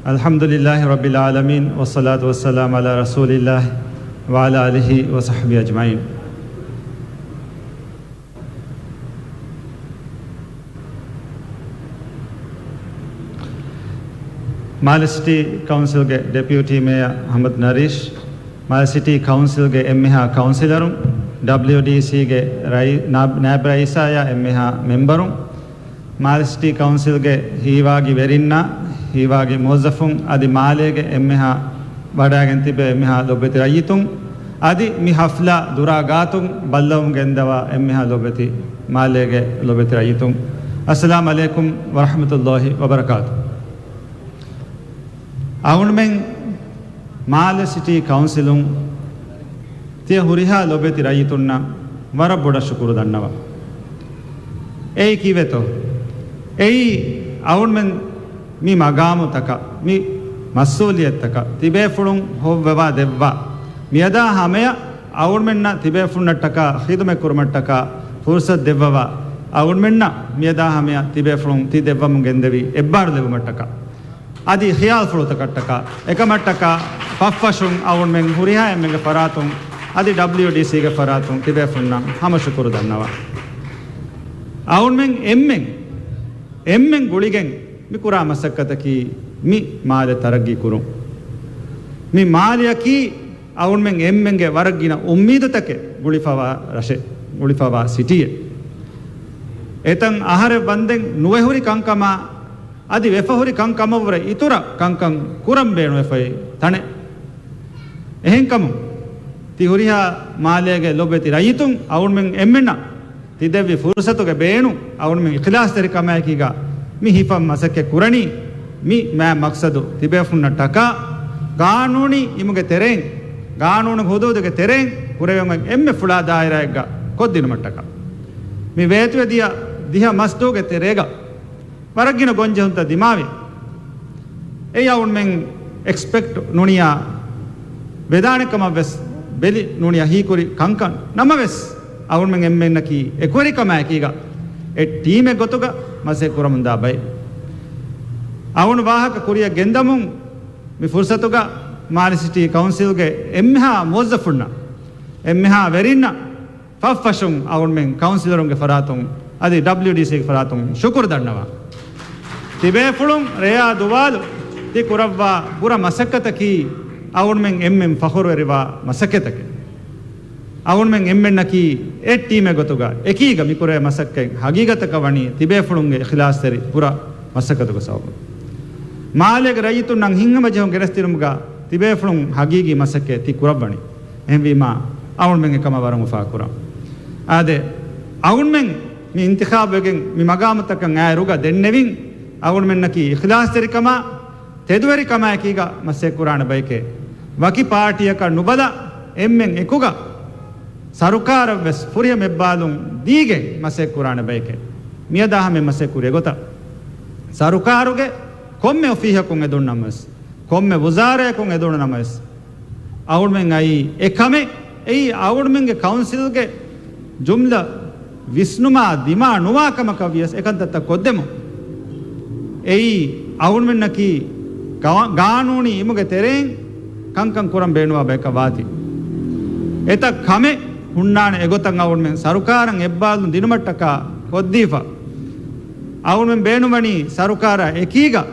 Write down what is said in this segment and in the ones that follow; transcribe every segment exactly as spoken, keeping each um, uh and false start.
الحمد لله رب العالمين، والصلاة والسلام على رسول الله وعلى آله وصحبه أجمعين. މާލެ ސިޓީ ކައުންސިލްގެ ޑެޕިއުޓީ މޭޔަރ އަޙްމަދު ނަރީޝް، މާލެ ސިޓީ ކައުންސިލްގެ އެންމެހާ ކައުންސިލަރުން، ޑަބްލިއުޑީސީގެ ރައީ-، ނާ-، ނާއިބް ރައީސާއާ އެންމެހާ މެމްބަރުން، މާލެ ސިޓީ ކައުންސިލްގެ ހީވާގި ވެރިންނާ، ހީވާގި މުވައްޒަފުން އަދި މާލޭގެ އެންމެހާ ވަޑައިގެން ތިބޭ އެންމެހާ ލޮބުވެތި ރައްޔިތުން، އަދި މި ހަފްލާ ދުރާ ގާތުން ބައްލަވަމުން ގެންދަވާ އެންމެހާ ލޮބުވެތި މާލޭގެ ލޮބުވެތި ރައްޔިތުން، އައްސަލާމް ޢަލައިކުމް ވަރަޙްމަތުﷲި ވަބަރަކާތު. އަޅުމެން މާލެ ސިޓީ ކައުންސިލުން ތިޔަ ހުރިހާ ލޮބެތި ރައްޔިތުންނަށް ވަރަށް ބޮޑަށް ޝުކުރު ދަންނަވަން. އެއީ ކީއްވެތޯ؟ އެއީ އަޅުމެން މި މަގާމުތަކަށް، މި މަސްއޫލިއްޔަތުތަކަށް ތިބޭފުޅުން ހޮއްވަވާ ދެއްވާ، މިއަދާ ހަމަޔަށް އަޅުމެންނަށް ތިބޭފުޅުންނަށްޓަކާ ޚިދުމަތް ކުރުމަށްޓަކާ ފުރުސަތު ދެއްވަވާ، އަޅުމެންނަށް މިއަދާ ހަމަޔަށް ތިބޭފުޅުން ތި ދެއްވަމުން ގެންދެވި އެއްބާރު ލެއްވުމަށްޓަކާ، އަދި ޚިޔާލުފުޅުތަކަށްޓަކާ އެކަމަށްޓަކާ ފަށްފަށުން އަޅުމެން ހުރިހާ އެންމެންގެ ފަރާތުން އަދި ޑަބްލިއުޑީސީގެ ފަރާތުން ތިބޭފުޅުންނަށް ހަމަ ޝުކުރު ދަންނަވަން. އަޅުމެން އެންމެން، އެންމެން ގުޅިގެން މި ކުރާ މަސައްކަތަކީ މި މާލެ ތަރައްގީ ކުރުން. މި މާލެއަކީ އަޅުމެން އެންމެންގެ ވަރަށް ގިނަ އުއްމީދުތަކެއް ގުޅިފަވާ ރަށެއް، ގުޅިފަވާ ސިޓީއެއް. އެތަން އަހަރެއް ވަންދެން ނުވެ ހުރި ކަންކަމާ އަދި ވެފަ ހުރި ކަންކަމަށްވުރެ އިތުރަށް ކަންކަން ކުރަން ބޭނުންވެފައި ތަނެއް. އެހެންކަމުން، ތި ހުރިހާ މާލޭގެ ލޮބުވެތި ރައްޔިތުން އަޅުމެން އެންމެންނަށް ތި ދެއްވި ފުރުސަތުގެ ބޭނުން އަޅުމެން އިޚްލާޞްތެރިކަމާއެކީގަ މި ހިފަން މަސައްކަތް ކުރަނީ މި މާ މަޤްޞަދު ތިބޭފުންނަށް ޓަކާ ގާނޫނީ އިމުގެ ތެރެއިން، ގާނޫނު ހުދޫދުގެ ތެރެއިން ކުރެވެން އެންމެ ފުޅާ ދާއިރާއެއްގަ ކޮށްދިނުމަށްޓަކާ. މި ވޭތުވެދިޔަ ދިހަ މަސްދުވުގެ ތެރޭގަ ވަރަށްގިނަ ގޮންޖެހުންތައް ދިމާވި. އެއީ އަޅުމެން އެކްސްޕެކްޓް ނުނިޔާ ވެދާނެ ކަމަށް ވެސް ބެލި ނޫނިޔާ ހީކުރި ކަންކަން. ނަމަވެސް، އަޅުމެން އެންމެންނަކީ އެކުވެރިކަމާއެކީގަ އެ ޓީމެއް ގޮތުގަ މަސައްކަތް ކުރަމުންދާ ބައެއް. އަޅުން ވާހަކަ ކުރިއަށް ގެންދަމުން މި ފުރުސަތުގަ މާލެ ސިޓީ ކައުންސިލްގެ އެންމެހާ މުވައްޒަފުންނަށް، އެންމެހާ ވެރިންނަށް ފަށްފަށުން އަޅުމެން ކައުންސިލަރުންގެ ފަރާތުން އަދި ޑަބްލިއުޑީސީގެ ފަރާތުން ޝުކުރު ދަންނަވާ. ތިބޭފުޅުން ރެޔާ ދުވާލު ތި ކުރައްވާ ބުރަ މަސައްކަތަކީ އަޅުމެން އެންމެން ފަޚުރުވެރިވާ މަސައްކަތެކެއް. އަޅުމެން އެންމެންނަކީ އެއް ޓީމެއް ގޮތުގަ އެކީގަ މިކުރޭ މަސައްކަތް ހަގީގަތަކަށް ވަނީ ތިބޭފުޅުންގެ އިޚްލާޞްތެރި ބުރަ މަސައްކަތުގެ ސަބަބުން. މާލޭގެ ރައްޔިތުންނަށް ހިތްހަމަޖެހުން ގެނެސްދިނުމުގަ ތިބޭފުޅުން ހަގީގީ މަސައްކަތް ތި ކުރައްވަނީ. އެހެންވީމާ، އަޅުމެން އެކަމަށް ވަރަށް އުފާކުރަން. އާދެ، އަޅުމެން މި އިންތިޚާބުވެގެން މި މަގާމުތަކަށް އައިރުގަ ދެންނެވިން، އަޅުމެންނަކީ އިޚްލާޞްތެރިކަމާ، ތެދުވެރިކަމާއެކީގަ މަސައްކަތް ކުރާނެ ބައެކޭ. ވަކި ޕާޓީއަކަށް ނުބަލާ، އެންމެން އެކުގަ ސަރުކާރަށްވެސް ފުރިހަމަ އެއްބާލުން ދީގެން މަސައްކަތް ކުރާނެ ބައެކޭ. މިއަދާ ހަމަ މަސައްކަތް ކުރި އެގޮތަށް ސަރުކާރުގެ ކޮންމެ އޮފީހަކުން އެދުން ނަމަވެސް، ކޮންމެ ވުޒާރަޔަކުން އެދުން ނަމަވެސް، އަޅުމެން އައީ އެކަމެއް. އެއީ އަޅުމެންގެ ކައުންސިލްގެ ޖުމްލަ ވިސްނުމާ ދިމާ ނުވާ ކަމަކަށް ވިޔަސް އެކަންތައްތައް ކޮށްދެމުން. އެއީ އަޅުމެންނަކީ ގާ-، ގާނޫނީ އިމުގެ ތެރެއިން ކަންކަން ކުރަން ބޭނުންވާ ބަޔަކަށް ވާތީ. އެތައް ކަމެއް ހުންނާނެ އެގޮތަށް އަޅުމެން ސަރުކާރަށް އެއްބާލުން ދިނުމަށްޓަކާ ކޮށްދީފަ. އަޅުމެން ބޭނުންވަނީ ސަރުކާރާ އެކީގަ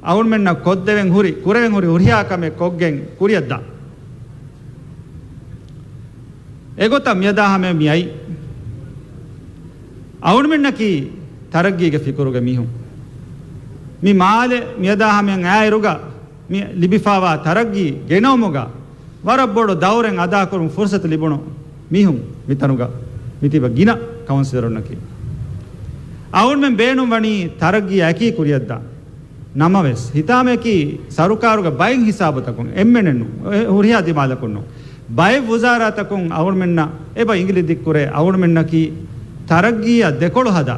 އަޅުމެންނަށް ކޮށްދެވެން ހުރި، ކުރެވެން ހުރި ހުރިހާ ކަމެއް ކޮށްގެން ކުރިއަށްދާ. އެގޮތަށް މިއަދާ ހަމަ މި އައީ. އަޅުމެންނަކީ ތަރައްގީގެ ފިކުރުގެ މީހުން. މި މާލެ މިއަދާ ހަމަ އައިރުގަ މި ލިބިފާވާ ތަރައްގީ ގެނައުމުގަ ވަރަށް ބޮޑު ދައުރެއް އަދާކުރުން ފުރުސަތު ލިބުނު މީހުން މިތަނުގަ މިތިބަ ގިނަ ކައުންސިލަރުންނަކީ. އަޅުމެން ބޭނުންވަނީ ތަރައްގީ އެކީ ކުރިއަށްދާ. ނަމަވެސް، ހިތާމައަކީ ސަރުކާރުގެ ބައެއް ހިސާބުތަކުން އެންމެނެއްނު، އެ ހުރިހާ ދިމާލަކުންނު. ބައެއް ވުޒާރާތަކުން އަޅުމެންނަށް އެބަ އިނގިލި ދިއްކުރޭ އަޅުމެންނަކީ ތަރައްގީއަށް ދެކޮޅު ހަދާ،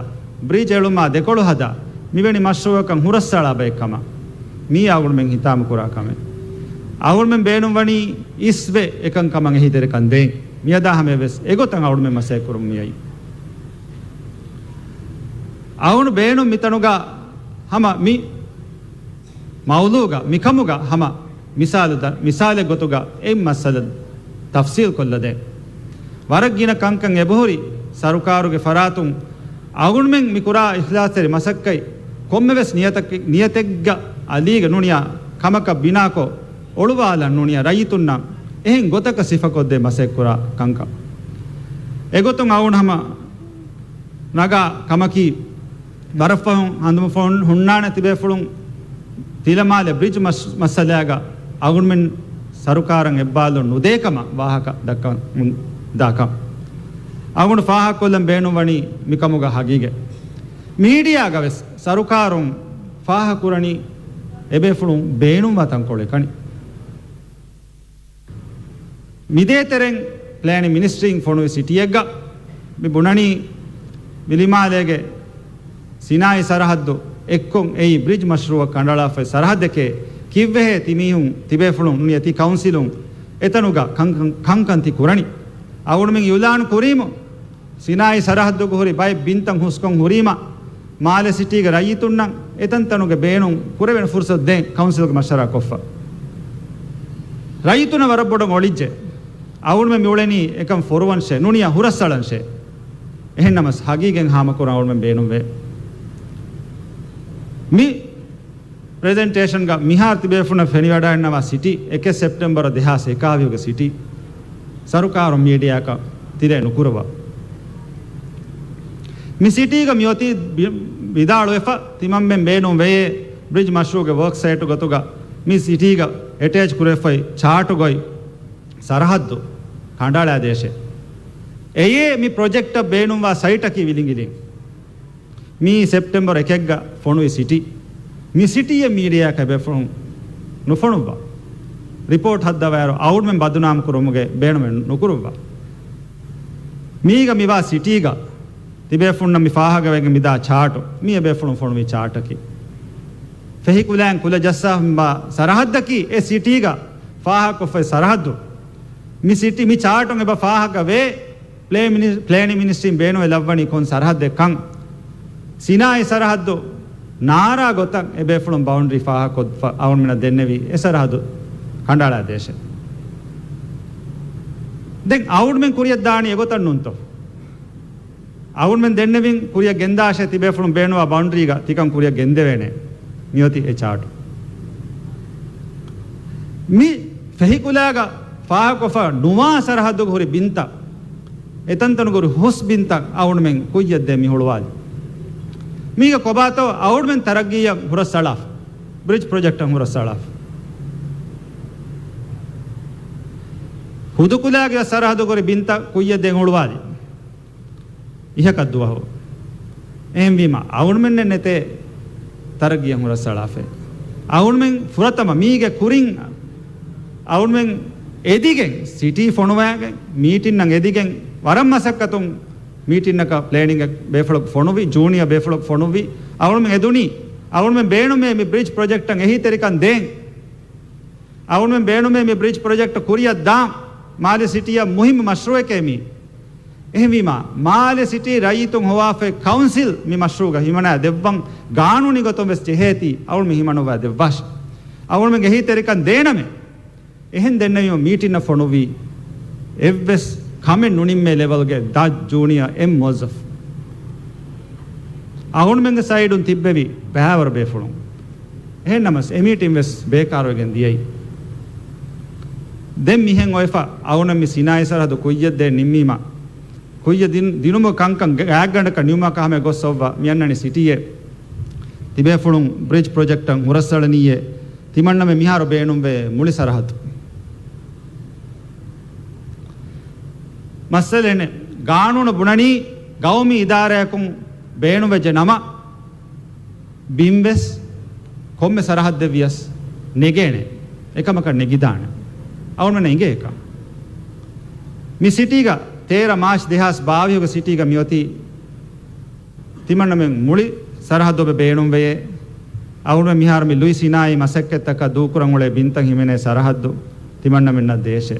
ބްރިޖް އެޅުމާ ދެކޮޅު ހަދާ، މިވެނި މަޝްރޫއަކަށް ހުރަސްއަޅާ ބައެއް ކަމަށް. މީ އަޅުމެން ހިތާމަ ކުރާ ކަމެއް. އަޅުމެން ބޭނުންވަނީ އިސްވެ އެކަން ކަމަށް އެހީތެރިކަން ދޭން. މިއަދާ ހަމަޔަށް ވެސް އެގޮތަށް އަޅުމެން މަސައްކަތް ކުރަމުން މިއައީ. އަޅުން ބޭނުން މިތަނުގަ ހަމަ މި މައުޟޫގަ މިކަމުގަ ހަމަ މިސާލު ދަ-، މިސާލެއް ގޮތުގަ އެއް މައްސަލަ ތަފްސީލް ކޮށްލަދޭ. ވަރަށް ގިނަ ކަންކަން އެބަހުރި ސަރުކާރުގެ ފަރާތުން އަޅުގަނޑުމެން މި ކުރާ އިޚްލާޞްތެރި މަސައްކަތް ކޮންމެވެސް ނިޔަތަކެއް، ނިޔަތެއްގަ އަލީގަ ނޫނިޔާ ކަމަކަށް ބިނާކޮށް އޮޅުވާލަން ނޫނިޔާ ރައްޔިތުންނަށް އެހެން ގޮތަކަށް ސިފަކޮށްދޭ މަސައްކަތް ކުރާ ކަންކަން. އެގޮތުން އަޅުގަނޑު ހަމަ ނަގާ ކަމަކީ، ވަރަށްފަހުން ހަނދުމަފަހުން ހުންނާނެ ތިބޭފުޅުން ތިލަމާލެ ބްރިޖް މަސް-، މައްސަލާގަ އަޅުގަނޑުމެން ސަރުކާރަށް އެއްބާލުން ނުދޭކަމަށް ވާހަކަ ދައްކަން ދާކަން. އަޅުގަނޑު ފާހަގަކޮށްލަން ބޭނުންވަނީ މިކަމުގަ ހަގީގަތް. މީޑިއާގަވެސް ސަރުކާރުން ފާހަގަކުރަނީ އެބޭފުޅުން ބޭނުންވާ ތަންކޮޅެއް ކަނި. މިދޭތެރެން ޕްލޭނިން މިނިސްޓްރީން ފޮނުވި ސިޓީއެއްގަ މި ބުނަނީ ވިލިމާލޭގެ ސިނާއީ ސަރަހައްދު އެއްކޮށް އެއީ ބްރިޖް މަޝްރޫއަށް ކަނޑައަޅާފައި ސަރަހައްދެކޭ ކިއްވެހޭ ތިމީހުން ތިބޭފުޅުން ނުނިޔަ ތި ކައުންސިލުން އެތަނުގަ ކަން-، ކަން-، ކަންކަން ތި ކުރަނީ. އަޅުގަނޑުމެން އިއުލާނު ކުރީމު ސިނާއީ ސަރަހައްދުގަ ހުރި ބައެއް ބިންތައް ހުސްކޮށް ހުރީމަ، މާލެ ސިޓީގެ ރައްޔިތުންނަށް އެތަންތަނުގެ ބޭނުން ކުރެވޭނެ ފުރުސަތު ދޭން ކައުންސިލްގެ މަޝްވަރާ ކޮށްފަ. ރައްޔިތުންނަށް ވަރަށް ބޮޑަށް އޮޅިއްޖެ. އަޅުގަނޑުމެން މިއުޅެނީ އެކަން ފޮރުވަންށޭ، ނޫނިޔާ ހުރަސްއަޅަންށޭ. އެހެންނަމަސް ހަގީގަތް ހާމަކުރަން އަޅުގަނޑުމެން ބޭނުންވޭ. މި ޕްރެޒެންޓޭޝަންގަ މިހާރު ތިބޭފުޅުންނަށް ފެނިވަޑައިގަންނަވާ ސިޓީ އެކެއް ސެޕްޓެމްބަރ ދެހާސް އެކާވީހުގެ ސިޓީ. ސަރުކާރުން މީޑިއާއަކަށް ތިރޭ ނުކުރައްވާ. މި ސިޓީގަ މިއޮތީ ވި-، ވިދާޅުވެފަ ތިމަންމެން ބޭނުން ވެޔޭ ބްރިޖް މަޝްރޫގެ ވަރކް ސައިޓު ގޮތުގަ މި ސިޓީގަ އެޓޭޗް ކުރެވިފައި ޗާޓުގައި ސަރަހައްދު ކަނޑައަޅާދޭށޭ. އެޔޭ މި ޕްރޮޖެކްޓަށް ބޭނުންވާ ސައިޓަކީ ވިލިނގިލިން. މިއީ ސެޕްޓެމްބަރ އެކެއްގަ ފޮނުވި ސިޓީ. މި ސިޓީއެއް މީޑިއާއަކަށް އެބޭފުޅުން ނުފޮނުއްވާ. ރިޕޯޓް ހައްދަވާއިރު އަޅުގަނޑުމެން ބަދުނާމް ކުރުމުގެ ބޭނުމެއް ނުކުރުއްވާ. މީގަ މިވާ ސިޓީގަ ތިބޭފުޅުންނަށް މި ފާހަގަވެގެން މިދާ ޗާޓު، މި އެބޭފުޅުން ފޮނުވި ޗާޓަކީ. ފެހި ކުލައިން ކުލަ ޖައްސާފަ މިވާ ސަރަހައްދަކީ އެ ސިޓީގަ ފާހަގަކޮށްފައި ސަރަހައްދު. މި ސިޓީ، މި ޗާޓުން އެބަ ފާހަގަވޭ. ޕްލޭ މިނި-، ޕްލޭނިން މިނިސްޓްރީން ބޭނުންވެ ލައްވަނީ ކޮން ސަރަހައްދެއްކަން. ސިނާއީ ސަރަހައްދު ނާރާ ގޮތަށް އެބޭފުޅުން ބައުންޑްރީ ފާހަގަކޮށްފަ އަޅުގަނޑުމެންނަށް ދެންނެވި އެ ސަރަހައްދު ކަނޑައަޅާދޭށޭ. ދެން އަޅުގަނޑުމެން ކުރިއަށް ދާނީ އެގޮތަށް ނޫންތޯ؟ އަޅުގަނޑުމެން ދެންނެވިން ކުރިއަށް ގެންދާށޭ ތިބޭފުޅުން ބޭނުންވާ ބައުންޑްރީގަ ތިކަން ކުރިއަށް ގެންދެވޭނެ. މިއޮތީ އެ ޗާޓު. މި ފެހިކުލާގަ ފާހަގަކޮށްފަ ނުވާ ސަރަހައްދުގަ ހުރި ބިންތައް، އެތަންތަނުގަ ހުރި ހުސް ބިންތައް އަޅުގަނޑުމެން ކުއްޔަށްދޭ މި ހުޅުވާލި. މީގަ ކޮބާތޯ އަޅުގަނޑުމެން ތަރައްގީއަށް ހުރަސްއަޅާފަ، ބްރިޖް ޕްރޮޖެކްޓަށް ހުރަސްއަޅާފަ. ހުދުކުލާގެ ސަރަހައްދުގަ ހުރި ބިންތައް ކުއްޔަށްދޭން ހުޅުވާލި. އިހަކަށް ދުވަހު. އެހެންވީމަ، އަޅުގަނޑުމެންނެއް ނެތޭ ތަރައްގީއަށް ހުރަސްއަޅާފައި. އަޅުގަނޑުމެން ފުރަތަމަ މީގެ ކުރިން އަޅުގަނޑުމެން އެދިގެން، ސިޓީ ފޮނުވާގެން، މީޓިންއަށް އެދިގެން، ވަރަށް މަސައްކަތުން މީޓިންއަކަށް ޕްލޭނިންގ ބޭފުޅަކު ފޮނުވި، ޖޫނިއަ ބޭފުޅަކު ފޮނުވި، އަޅުގަނޑުމެން އެދުނީ، އަޅުގަނޑުމެން ބޭނުމޭ މި ބްރިޖް ޕްރޮޖެކްޓަށް އެހީތެރިކަން ދޭން. އަޅުގަނޑުމެން ބޭނުމޭ މި ބްރިޖް ޕްރޮޖެކްޓް ކުރިއަށް ދާން. މާލެ ސިޓީއަށް މުހިއްމު މަޝްރޫއެކޭ މީ. އެހެންވީމާ، މާލެ ސިޓީ ރައްޔިތުން ހޮވާފައި ކައުންސިލް މި މަޝްރޫއުގަ ހިމަނާ ދެއްވަން ގާނޫނީ ގޮތުން ވެސް ޖެހޭތީ، އަޅުގަނޑުމެން ހިމަނުއްވާ ދެއްވާށި. އަޅުގަނޑުމެންގެ އެހީތެރިކަން ދޭނަމޭ. އެހެން ދެންނެވީމަ މީޓިންއަށް ފޮނުއްވީ އެއްވެސް ކަމެއް ނުނިންމޭ ލެވެލްގެ ދަށް ޖޫނިއަ އެއް މުވައްޒަފު. އަޅުގަނޑުމެންގެ ސައިޑުން ތިއްބެވި ބައިވަރު ބޭފުޅުން. އެހެންނަމަސް އެ މީޓިން ވެސް ބޭކާރުވެގެން ދިޔައީ. ދެން މިހެން އޮތްފަ އަޅުގަނޑު މި ސިނާއީ ސަރަހައްދު ކުއްޔަށްދޭން ނިންމީމަ، ކުއްޔަށް ދިނު-، ދިނުމުގެ ކަންކަން ގާތްގަނޑަކަށް ނިމުމަކާ ހަމަ ގޮސް އޮއްވާ މި އަންނަނީ ސިޓީއެއް. ތިބޭފުޅުން ބްރިޖް ޕްރޮޖެކްޓަށް ހުރަސްއަޅަނީއޭ. ތިމަންނަމެން މިހާރު ބޭނުންވޭ މުޅި ސަރަހައްދު. މައްސަލައެއް ނެތް. ގާނޫނު ބުނަނީ ގައުމީ އިދާރާއަކުން ބޭނުންވެއްޖެ ނަމަ، ބިންވެސް ކޮންމެ ސަރަހައްދެއް ވިޔަސް ނެގޭނެ. އެކަމަކަށް ނެގިދާނެ. އަޅުގަނޑުމެންނަށް އެނގޭ އެކަން. މި ސިޓީގަ ތޭރަ މާޗް ދެހާސް ބާވީހުގެ ސިޓީގަ މިއޮތީ ތިމަންނަމެން މުޅި ސަރަހައްދު އެބަ ބޭނުންވެޔޭ. އަޅުގަނޑުމެން މިހާރު މި ލުއި ސިނާއީ މަސައްކަތްތަކަށް ދޫކުރަން އުޅޭ ބިންތައް ހިމެނޭ ސަރަހައްދު ތިމަންނަމެންނަށް ދޭށޭ.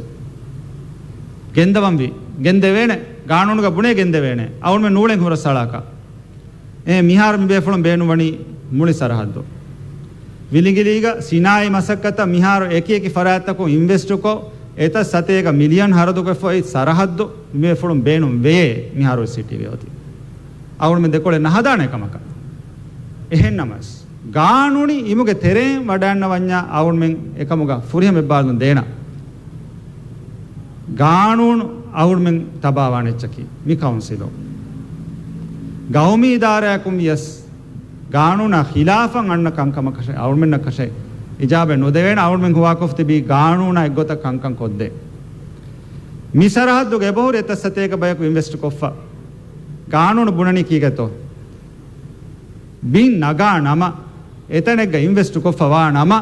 ގެންދަވަންވީ. ގެންދެވޭނެ. ގާނޫނުގަ ބުނޭ ގެންދެވޭނެ. އަޅުގަނޑުމެން ނޫޅެން ހުރަސްއަޅާކަށް. އެ މިހާރު މި ބޭފުޅުން ބޭނުންވަނީ މުޅި ސަރަހައްދު. ވިލިގިލީގަ ސިނާއީ މަސައްކަތަށް މިހާރު އެކި އެކި ފަރާތްތަކުން އިންވެސްޓުކޮށް، އެތައް ސަތޭކަ މިލިއަން ހަރަދުކޮށްފައި ސަރަހައްދު ބިމެއް ފުޅުން ބޭނުން ވެޔޭ މިހާރު ސިޓީގެ އޮތީ. އަޅުގަނޑުމެން ދެކޮޅެއް ނަހަދާނެ ކަމަކަށް. އެހެންނަމަވެސް، ގާނޫނީ އިމުގެ ތެރެއިން ވަޑައިގަންނަވަންޏާ އަޅުގަނޑުމެން އެކަމުގަ ފުރިހަމަ އެއްބާރުލުން ދޭނަން. ގާނޫނު އަޅުގަނޑުމެން ތަބާވާނެ އެއްޗަކީ މި ކައުންސިލުން. ގައުމީ އިދާރާއަކުން ވިޔަސް ގާނޫނާ ޚިލާފަށް އަންނަ ކަންކަމަކަށެއް އަޅުގަނޑުމެންނަކަށެއް އިޖާބަ ނުދެވޭނެ. އަޅުގަނޑުމެން ހުވާކޮށްފަ ތިބީ ގާނޫނާ އެއްގޮތަށް ކަންކަން ކޮށްދޭ. މި ސަރަހައްދުގެ އެބަހުރި އެތައް ސަތޭކަ ބަޔަކު އިންވެސްޓް ކޮށްފަ ގާނޫނު ބުނަނީ ކީކޭތޯ؟ ބިން ނަގާ ނަމަ، އެތަނެއްގަ އިންވެސްޓް ކޮށްފަ ވާ ނަމަ،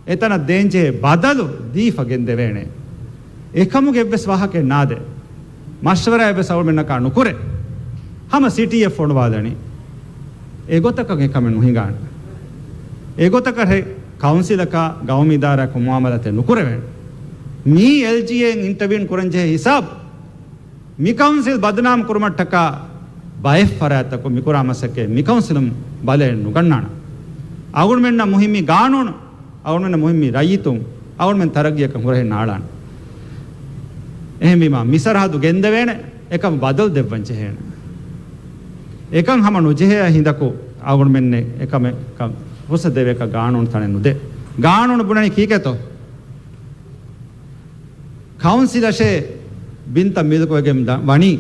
އެތަނަށް ދޭންޖެހޭ ބަދަލު ދީފަ ގެންދެވޭނެ. އެކަމުގެ އެއްވެސް ވާހަކައެއް ނާދޭ. މަޝްވަރާއެއް ވެސް އަޅުގަނޑުމެންނަކާ ނުކުރޭ. ހަމަ ސިޓީއެއް ފޮނުވާލަނީ. އެގޮތަކަށް އެކަމެއް ނުހިނގާނެ. އެގޮތަކަށް ކައުންސިލަކާ ގައުމީ އިދާރާއަކުން މުއާމަލާތެއް ނުކުރެވޭނެ. މީ އެލްޖީއޭއިން އިންޓަވީން ކުރަންޖެހޭ ހިސާބު. މި ކައުންސިލް ބަދުނާމް ކުރުމަށްޓަކާ ބައެއް ފަރާތްތަކުން މިކުރާ މަސައްކަތް މި ކައުންސިލުން ބަލައެއް ނުގަންނާނަން. އަޅުގަނޑުމެންނަށް މުހިއްމީ ގާނޫނު، އަޅުގަނޑުމެންނަށް މުހިއްމީ ރައްޔިތުން، އަޅުގަނޑުމެން ތަރައްގީއަކަށް ހުރަހެއް ނާޅާނަން. އެހެންވީމާ، މި ސަރަހައްދު ގެންދެވޭނެ، އެކަމަށް ބަދަލު ދެއްވަން ޖެހޭނެ. އެކަން ހަމަ ނުޖެހޭ ހިނދަކު އަޅުގަނޑުމެންނެއް އެކަމެއް ކަން ފުރުސަތު ދެވޭކަށް ގާނޫނު ތަނެއް ނުދޭ. ގާނޫނު ބުނަނީ ކީކޭތޯ؟ ކައުންސިލަށޭ ބިންތައް މިލްކުވެގެން ދަ-، ވަނީ،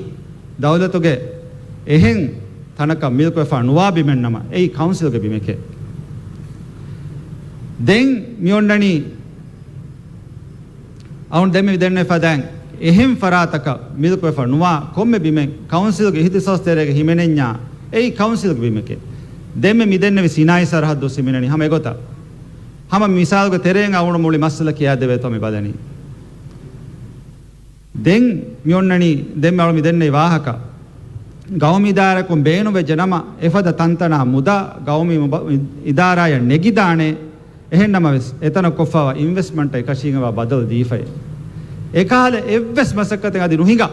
ދައުލަތުގެ އެހެން ތަނަކަށް މިލްކުވެފަ ނުވާ ބިމެއްނަމަ، އެއީ ކައުންސިލްގެ ބިމެކޭ. ދެން މިއޮންނަނީ، އަޅުގަނޑު ދެންމެ މިދެންނެވި ފަދައިން، އެހެން ފަރާތަކަށް މިލްކުވެފަ ނުވާ ކޮންމެ ބިމެއް ކައުންސިލްގެ އިހްތިސާސް ތެރޭގަ ހިމެނެންޏާ، އެއީ ކައުންސިލްގެ ބިމެކޭ. ދެންމެ މިދެންނެވި ސިނާއީ ސަރަހައްދު ހިމެނެނީ ހަމަ އެގޮތަށް. ހަމަ މިސާލުގެ ތެރެއިން އަޅުގަނޑު މުޅި މައްސަލަ ކިޔާދެވޭތޯ މި ބަލަނީ. ދެން މިއޮންނަނީ، ދެން މި އަޅު މި ދެންނެވި ވާހަކަ. ގައުމީ އިދާރާއަކުން ބޭނުންވެއްޖެ ނަމަ، އެފަދަ ތަންތަނާ މުދާ ގައުމީ މުބަ-، އިދާރާއަށް ނެގިދާނެ. އެހެންނަމަވެސް، އެތަނަށް ކޮށްފަވާ އިންވެސްޓްމަންޓަށް އެކަށީގެންވާ ބަދަލު ދީފައި. އެކަހަލަ އެއްވެސް މަސައްކަތެއް އަދި ނުހިނގާ.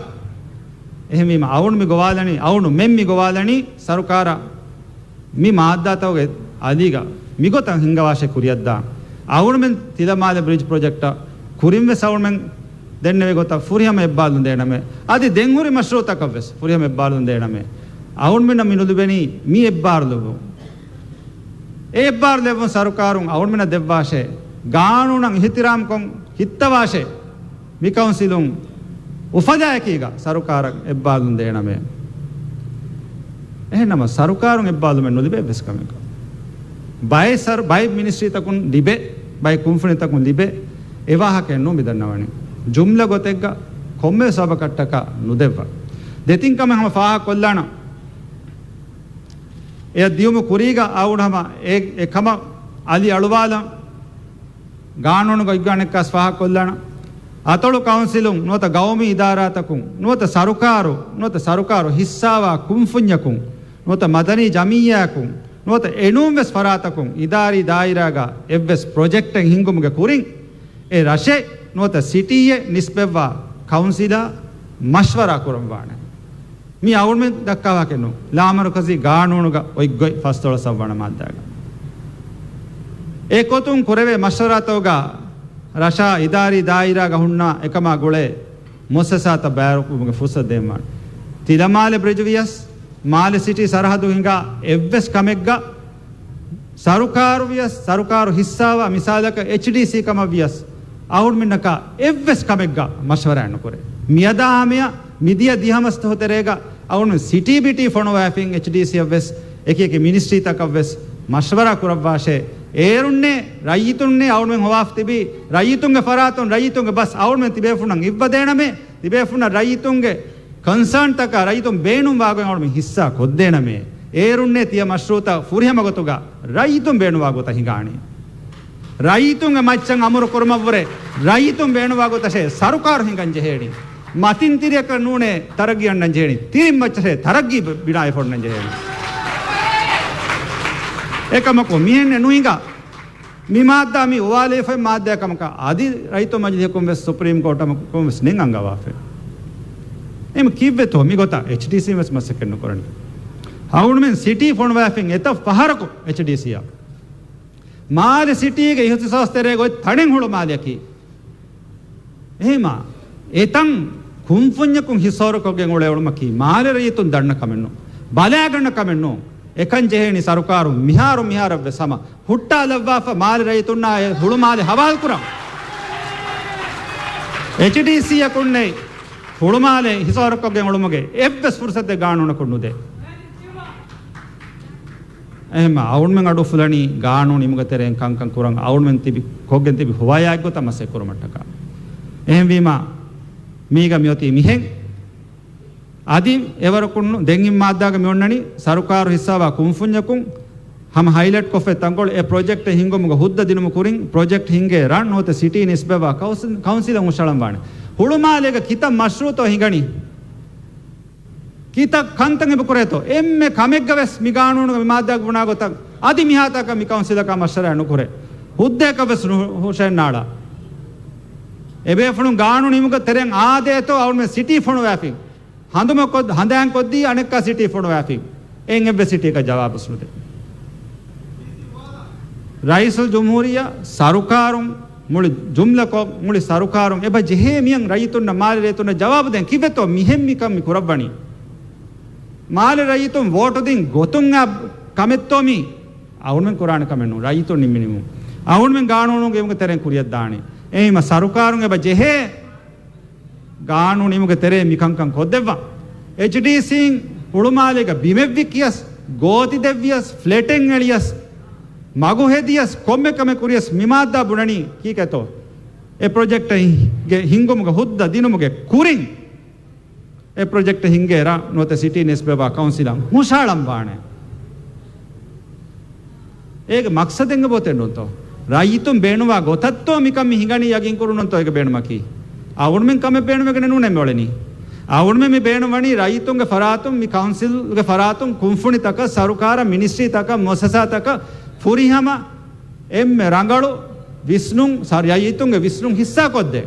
އެހެންވީމަ، އަޅުގަނޑު މި ގޮވާލަނީ، އަޅުގަނޑުމެން މި ގޮވާލަނީ ސަރުކާރަށް މި މާއްދާތަކުގެ އަލީގަ މިގޮތަށް ހިންގަވާށޭ ކުރިއަށްދާން. އަޅުގަނޑުމެން ތިލަމާލެ ބްރިޖް ޕްރޮޖެކްޓަށް ކުރިންވެސް އަޅުގަނޑުމެން ދެންނެވި ގޮތަށް ފުރިހަމަ އެއްބާރުލުން ދޭނަމޭ. އަދި ދެން ހުރި މަޝްރޫއުތަކަށްވެސް ފުރިހަމަ އެއްބާރުލުން ދޭނަމޭ. އަޅުގަނޑުމެންނަށް މި ނުލިބެނީ މި އެއްބާރުލުން. އެ އެއްބާރުލެއްވުން ސަރުކާރުން އަޅުގަނޑުމެންނަށް ދެއްވާށޭ. ގާނޫނަށް އިހުތިރާމްކޮށް ހިއްތަވާށޭ. މި ކައުންސިލުން އުފަލާއެކީގަ ސަރުކާރަށް އެއްބާރުލުން ދޭނަމޭ. އެހެންނަމަ ސަރުކާރުން އެއްބާރުލުމެއް ނުލިބޭ އެއްވެސް ކަމެއްގަ. ބައެއް ސަރު-، ބައެއް މިނިސްޓްރީތަކުން ލިބޭ، ބައެއް ކުންފުނިތަކުން ލިބޭ، އެ ވާހަކައެއް ނޫން މި ދަންނަވަނީ. ޖުމްލަ ގޮތެއްގަ ކޮންމެވެސް ސަބަބަކަށްޓަކާ ނުދެއްވާ. ދެތިން ކަމެއް ހަމަ ފާހަގަކޮށްލާނަން. އެއަށް ދިޔުމު ކުރީގަ އަޅުގަނޑު ހަމަ އެ، އެ ކަމަށް އަލި އަޅުވާލަން. ގާނޫނުގަ އޮތްގާނެއްކާސް ފާހަގަކޮށްލާނަން. އަތޮޅު ކައުންސިލުން ނުވަތަ ގައުމީ އިދާރާތަކުން ނުވަތަ ސަރުކާރު، ނުވަތަ ސަރުކާރު ހިއްސާވާ ކުންފުންޏަކުން ނުވަތަ މަދަނީ ޖަމިއްޔާއަކުން ނުވަތަ އެނޫންވެސް ފަރާތަކުން އިދާރީ ދާއިރާގަ އެއްވެސް ޕްރޮޖެކްޓެއް ހިންގުމުގެ ކުރިން އެ ރަށެއް ނުވަތަ ސިޓީއެއް ނިސްބަތްވާ ކައުންސިލާ މަޝްވަރާ ކުރަންވާނެ. މީ އަޅުގަނޑުމެން ދައްކާ ވާހަކައެއް ނޫން. ލާމަރުކަޒީ ގާނޫނުގަ އޮތްގޮތް ފަސްދޮޅަސް އަށްވަނަ މާއްދާގަ. އެ ގޮތުން ކުރެވޭ މަޝްވަރާތަކުގަ ރަށާ އިދާރީ ދާއިރާގަ ހުންނަ އެކަމާ ގުޅޭ މުއައްސަސާތައް ބައިވެރިކުރުމުގެ ފުރުސަތު ދޭންވާނެ. ތިލަމާލެ ބްރިޖު ވިޔަސް، މާލެ ސިޓީ ސަރަހައްދު ހިނގާ އެއްވެސް ކަމެއްގަ ސަރުކާރު ވިޔަސް، ސަރުކާރު ހިއްސާވާ މިސާލަކަށް އެޗްޑީސީ ކަމަށް ވިޔަސް، އަޅުގަނޑުމެންނަކާ އެއްވެސް ކަމެއްގަ މަޝްވަރާ ނުކުރޭ. މިއަދާ ހަމަޔަށް މިދިޔަ ދިހަ މަސްތަކު ތެރޭގަ އަޅުގަނޑު ސިޓީ ބިޓީ ފޮނުވާފިން އެޗްޑީސީއަށްވެސް، އެކި އެކި މިނިސްޓްރީތަކަށްވެސް މަޝްވަރާ ކުރައްވާށޭ. އޭރުންނޭ ރައްޔިތުންނޭ އަޅުގަނޑުމެން ހޮވާފަ ތިބީ، ރައްޔިތުންގެ ފަރާތުން ރައްޔިތުންގެ ބަސް އަޅުގަނޑުމެން ތިބޭފުންނަށް އިއްވަދޭނަމޭ. ތިބޭފުންނަށް ރައްޔިތުންގެ ކޮންސާންތަކާ ރައްޔިތުން ބޭނުންވާގޮތް އަޅުގަނޑުމެން ހިއްސާ ކޮށްދޭނަމޭ. އޭރުންނޭ ތިޔަ މަޝްރޫއުތައް ފުރިހަމަ ގޮތުގަ ރައްޔިތުން ބޭނުންވާ ގޮތަށް ހިނގާނީ. ރައްޔިތުންގެ މައްޗަށް އަމުރު ކުރުމަށްވުރެ ރައްޔިތުން ބޭނުންވާ ގޮތަށޭ ސަރުކާރު ހިނގަން ޖެހޭނީ. މަތިން ތިރިއަކަށް ނޫނޭ ތަރައްގީ އަންނަން ޖެހޭނީ. ތިރިން މައްޗަށޭ ތަރައްގީ ބިނާވެފަ އޮންނަން ޖެހޭނީ. އެކަމަކު މިހެންނެއް ނުހިނގާ. މި މާއްދާ މި އުވާލެވިފައި މާއްދާ ކަމަކަށް އަދި ރައްޔިތުން މަޖިލީހަކުން ވެސް ސުޕްރީމް ކޯޓަކުން ވެސް ނިން އަންގަވާފައި. އެހެން ކީއްވެތޯ މިގޮތަށް އެޗްޑީސީ ވެސް މަސައްކަތް ނުކުރަނީ؟ އަޅުގަނޑުމެން ސިޓީ ފޮނުވާފިން އެތައް ފަހަރަކު އެޗްޑީސީއަށް މާލެ ސިޓީގެ އިހުތިސާސް ތެރޭގަ އޮތް ތަނެއް ހުޅުމާލެއަކީ. އެހެމާ، އެތަން ކުންފުންޏަކުން ހިސާރުކޮށްގެން އުޅެ އުޅުމަކީ މާލެ ރައްޔިތުން ދަންނަ ކަމެއް ނޫން. ބަލާގަންނަ ކަމެއް ނޫން. އެކަން ޖެހޭނީ ސަރުކާރުން މިހާރު މިހާރަށްވެސް ހަމަ ހުއްޓާލައްވާފަ މާލެ ރައްޔިތުންނާ އެ ހުޅުމާލެ ހަވާލުކުރަން. އެޗްޑީސީއަކުންނެއް ހުޅުމާލެ ހިސާރުކޮށްގެން އުޅުމުގެ އެއްވެސް ފުރުސަތެއް ގާނޫނަކުން ނުދޭ. އެހެންމަ އަޅުގަނޑުމެން އަޑުއުފުލަނީ ގާނޫނު އިމުގެ ތެރެއިން ކަންކަން ކުރަން، އަޅުގަނޑުމެން ތިބި، ކޮށްގެން ތިބި ހޮވާޔާއެއްގޮތަށް މަސައްކަތް ކުރުމަށްޓަކާ. އެހެންވީމާ، މީގަ މިއޮތީ މިހެން. އަދި އެވަރަކުން ދެން އިން މާއްދާގަ މިއޮންނަނީ ސަރުކާރު ހިއްސާވާ ކުންފުންޏަކުން ހަމަ ހައިލައިޓް ކޮށްފައި ތަންކޮޅު އެ ޕްރޮޖެކްޓެއް ހިންގުމުގެ ހުއްދަ ދިނުމު ކުރިން ޕްރޮޖެކްޓް ހިންގޭ ރަށް ނުވަތަ ސިޓީ ނިސްބަތްވާ ކައުސި-، ކައުންސިލަށް ހުށަޅަންވާނެ. ހުޅުމާލޭގަ ކިތައް މަޝްރޫޢުތޯ ހިނގަނީ؟ ކިތައް ކަންތައް އެބަ ކުރޭތޯ؟ އެންމެ ކަމެއްގަ ވެސް މި ގާނޫނުގަ މި މާއްދާގަ ބުނާ ގޮތަށް އަދި މިހާތަކަށް މި ކައުންސިލަކާ މަޝްވަރާ ނުކުރޭ. ހުއްދައަކަށް ވެސް ނު-، ހުށައެއް ނާޅާ. އެބޭފުޅުން ގާނޫނު އިމުގެ ތެރެއިން އާދޭތޯ އަޅުމެން ސިޓީ ފޮނުވާފިން. ހަނދުމަކޮށް-، ހަނދާންކޮށްދީ އަނެއްކާ ސިޓީ ފޮނުވާފިން. އެއިން އެއްވެސް ސިޓީއަކަށް ޖަވާބުވެސް ނުދޭ. ރައީސުލްޖުމްހޫރިއްޔާ ސަރުކާރުން މުޅި ޖުމްލަކޮށް، މުޅި ސަރުކާރުން އެބަ ޖެހޭ މިޔަން ރައްޔިތުންނަށް، މާލެ ރައްޔިތުންނަށް ޖަވާބު ދޭން. ކީއްވެތޯ މިހެން މިކަން މި ކުރައްވަނީ؟ މާލެ ރައްޔިތުން ވޯޓު ދިން ގޮތުން އާ ކަމެއްތޯ މީ؟ އަޅުމެން ކުރާނެ ކަމެއް ނޫން، ރައްޔިތުން ނިންމި ނިންމުން. އަޅުމެން ގާނޫނުގެ އިމުގެ ތެރެއިން ކުރިއަށް ދާނީ. އެހެންވީމަ ސަރުކާރުން އެބަ ޖެހޭ ގާނޫނު އިމުގެ ތެރޭ މިކަންކަން ކޮށްދެއްވާ. އެޗްޑީސީން ހުޅުމާލޭގަ ބިމެއްވި ކިޔަސް، ގޯތި ދެއްވިޔަސް، ފްލެޓެއް އެޅިޔަސް، މަގު ހެދިޔަސް، ކޮންމެ ކަމެއް ކުރިޔަސް މި މާއްދާ ބުނަނީ ކީކޭތޯ؟ އެ ޕްރޮޖެކްޓެއްގެ ހިންގުމުގެ ހުއްދަ ދިނުމުގެ ކުރިން އެ ޕްރޮޖެކްޓް ހިންގޭ ރަށް ނުވަތަ ސިޓީ ނިސްބަތްވާ ކައުންސިލަށް ހުށައަޅަން ވާނެ. އޭގެ މަޤްޞަދެއް އެބައޮތޭ ނޫންތޯ؟ ރައްޔިތުން ބޭނުންވާ ގޮތަށްތޯ މިކަން މި ހިނގަނީ ޔަގީން ކުރުންތޯ އޭގެ ބޭނުމަކީ؟ އަޅުމެން ކަމެއް ބޭނުމެއް ނޫނޭ މި އުޅެނީ. އަޅުމެން މި ބޭނުންވަނީ ރައްޔިތުންގެ ފަރާތުން، މި ކައުންސިލްގެ ފަރާތުން ކުންފުނިތަކަށް، ސަރުކާރަށް، މިނިސްޓްރީތަކަށް، މުއައްސަސާތަކަށް ފުރިހަމަ އެންމެ ރަނގަޅު ވިސްނުން، ސަރު-، ރައްޔިތުންގެ ވިސްނުން ހިއްސާކޮށްދޭ.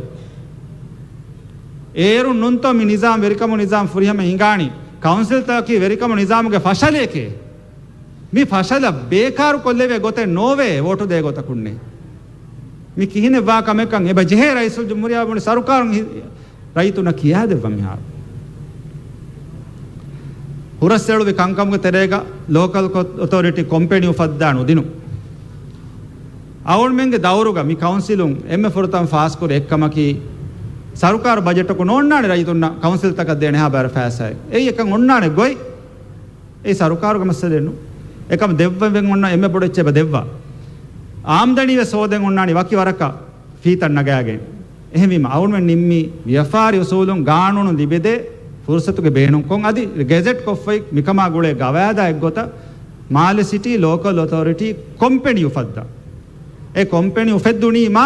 އޭރުން ނޫންތޯ މި ނިޒާމް، ވެރިކަމު ނިޒާމް ފުރިހަމަ ހިނގާނީ؟ ކައުންސިލްތަކަކީ ވެރިކަމު ނިޒާމުގެ ފަށަލެކޭ. މި ފަށަލަށް ބޭކާރު ކޮށްލެވޭ ގޮތެއް ނޯވޭ ވޯޓު ދޭ ގޮތަކުންނޭ. މި ކިހިނެއް ވާ ކަމެއްކަން އެބަ ޖެހޭ ރައީސުލްޖުމްހޫރިއްޔާ މުޅި ސަރުކާރުން ހި-، ރައްޔިތުންނަށް ކިޔާދެއްވަން މިހާރު. ހުރަސްއެޅުވި ކަންކަމުގެ ތެރޭގަ ލޯކަލް ކޮ-، އޮތޯރިޓީ ކޮމްޕެނީ އުފައްދާ ނުދިނުން. އަޅުމެންގެ ދައުރުގަ މި ކައުންސިލުން އެންމެ ފުރަތަމަ ފާސްކުރި އެއްކަމަކީ، ސަރުކާރު ބަޖެޓަކުން ނޯންނާނެ ރައްޔިތުންނަށް ކައުންސިލްތަކަށް ދޭނެ ހާ ބައިވަރު ފައިސާއެއް. އެއީ އެކަން އޮންނާނެ ގޮތް. އެއީ ސަރުކާރުގެ މައްސަލައެއް ނޫން. އެކަމަ ދެއްވަން އޮންނަ އެންމެ ބޮޑު އެއްޗެއް އެބަ ދެއްވާ. އާމްދަނީ ވެސް ހޯދަން އޮންނާނީ ވަކި ވަރަކަށް ފީތައް ނަގާގެން. އެހެންވީމަ އަޅުމެން ނިންމީ ވިޔަފާރި އުސޫލުން ގާނޫނު ލިބިދޭ ފުރުސަތުގެ ބޭނުންކޮށް، އަދި ގެޒެޓް ކޮށްފައި މިކަމާ ގުޅޭ ގަވާއިދާ އެއްގޮތަށް މާލެ ސިޓީ ލޯކަލް އޮތޯރިޓީ ކޮމްޕެނީ އުފައްދާ. އެ ކޮމްޕެނީ އުފެއްދުނީމާ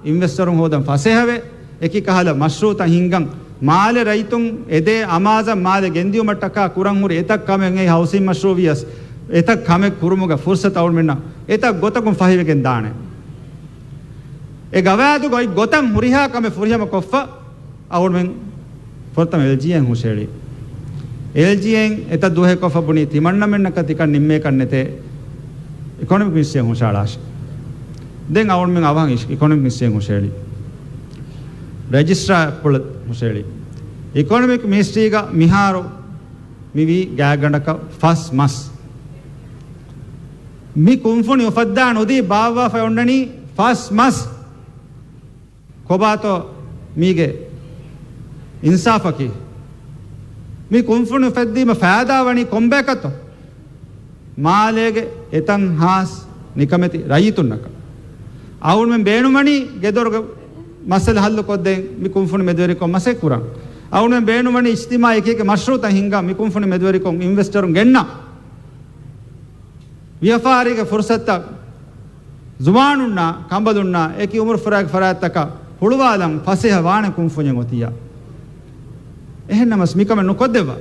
އިންވެސްޓަރުން ހޯދަން ފަސޭހަވެ، އެކި ކަހަލަ މަޝްރޫޢުތައް ހިންގަން، މާލެ ރައްޔިތުން އެދޭ އަމާޒަށް މާލެ ގެންދިއުމަށްޓަކާ ކުރަން ހުރި އެތައް ކަމެއް އެއީ ހައުސިން މަޝްރޫޢު ވިޔަސް، އެތައް ކަމެއް ކުރުމުގެ ފުރުސަތު އަޅުމެންނަށް އެތައް ގޮތަކުން ފަހިވެގެން ދާނެ. އެ ގަވާއިދުގައި ގޮތަށް ހުރިހާ ކަމެއް ފުރިހަމަ ކޮށްފަ، އަޅުމެން ފުރަތަމަ އެލްޖީއޭއިން ހުށައެޅީ. އެލްޖީއޭއިން އެތައް ދުވަހެއް ކޮށްފަ ބުނީ، ތިމަންނަމެންނަކަށް ތިކަން ނިންމޭކަށް ނެތޭ، އިކޮނޮމިކް މިނިސްޓްރީއަށް ހުށައަޅާށި. ދެން އަޅުމެން އަވަހަށް އިކޮނޮމިކް މިނިސްޓްރީއަށް ހުށައެޅީ. ރަޖިސްޓްރާ ޕުޅަށް ހުށައެޅީ. އިކޮނޮމިކް މިނިސްޓްރީގަ މިހާރު މިވީ ގާތްގަނޑަކަށް ފަސް މަސް. މި ކުންފުނި އުފައްދާ ނުދީ ބާއްވާފަ އޮންނަނީ ފަސް މަސް. ކޮބާތޯ މީގެ އިންސާފަކީ؟ މި ކުންފުނި އުފެއްދީމަ ފައިދާ ވަނީ ކޮންބަޔަކަށްތޯ؟ މާލޭގެ އެތަން ހާސް ނިކަމެތި ރައްޔިތުންނަކަށް. އަޅުމެން ބޭނުންވަނީ ގެދޮރުގެ މައްސަލަ ހައްލު ކޮށްދޭން މި ކުންފުނި މެދުވެރިކޮށް މަސައްކަތް ކުރަން. އަޅުމެން ބޭނުންވަނީ އިޖްތިމާޢީ އެކި އެކި މަޝްރޫޢުތައް ހިންގާ މި ކުންފުނި މެދުވެރިކޮށް އިންވެސްޓަރުން ގެންނާ. ވިޔަފާރީގެ ފުރުސަތުތައް ޒުވާނުންނާ، ކަނބަލުންނާ، އެކި އުމުރުފުރާގެ ފަރާތްތަކަށް ހުޅުވާލަން ފަސޭހަ ވާނެ ކުންފުންޏެއް އޮތިއްޔާ. އެހެންނަމަސް މިކަމެއް ނުކޮށްދެއްވާ.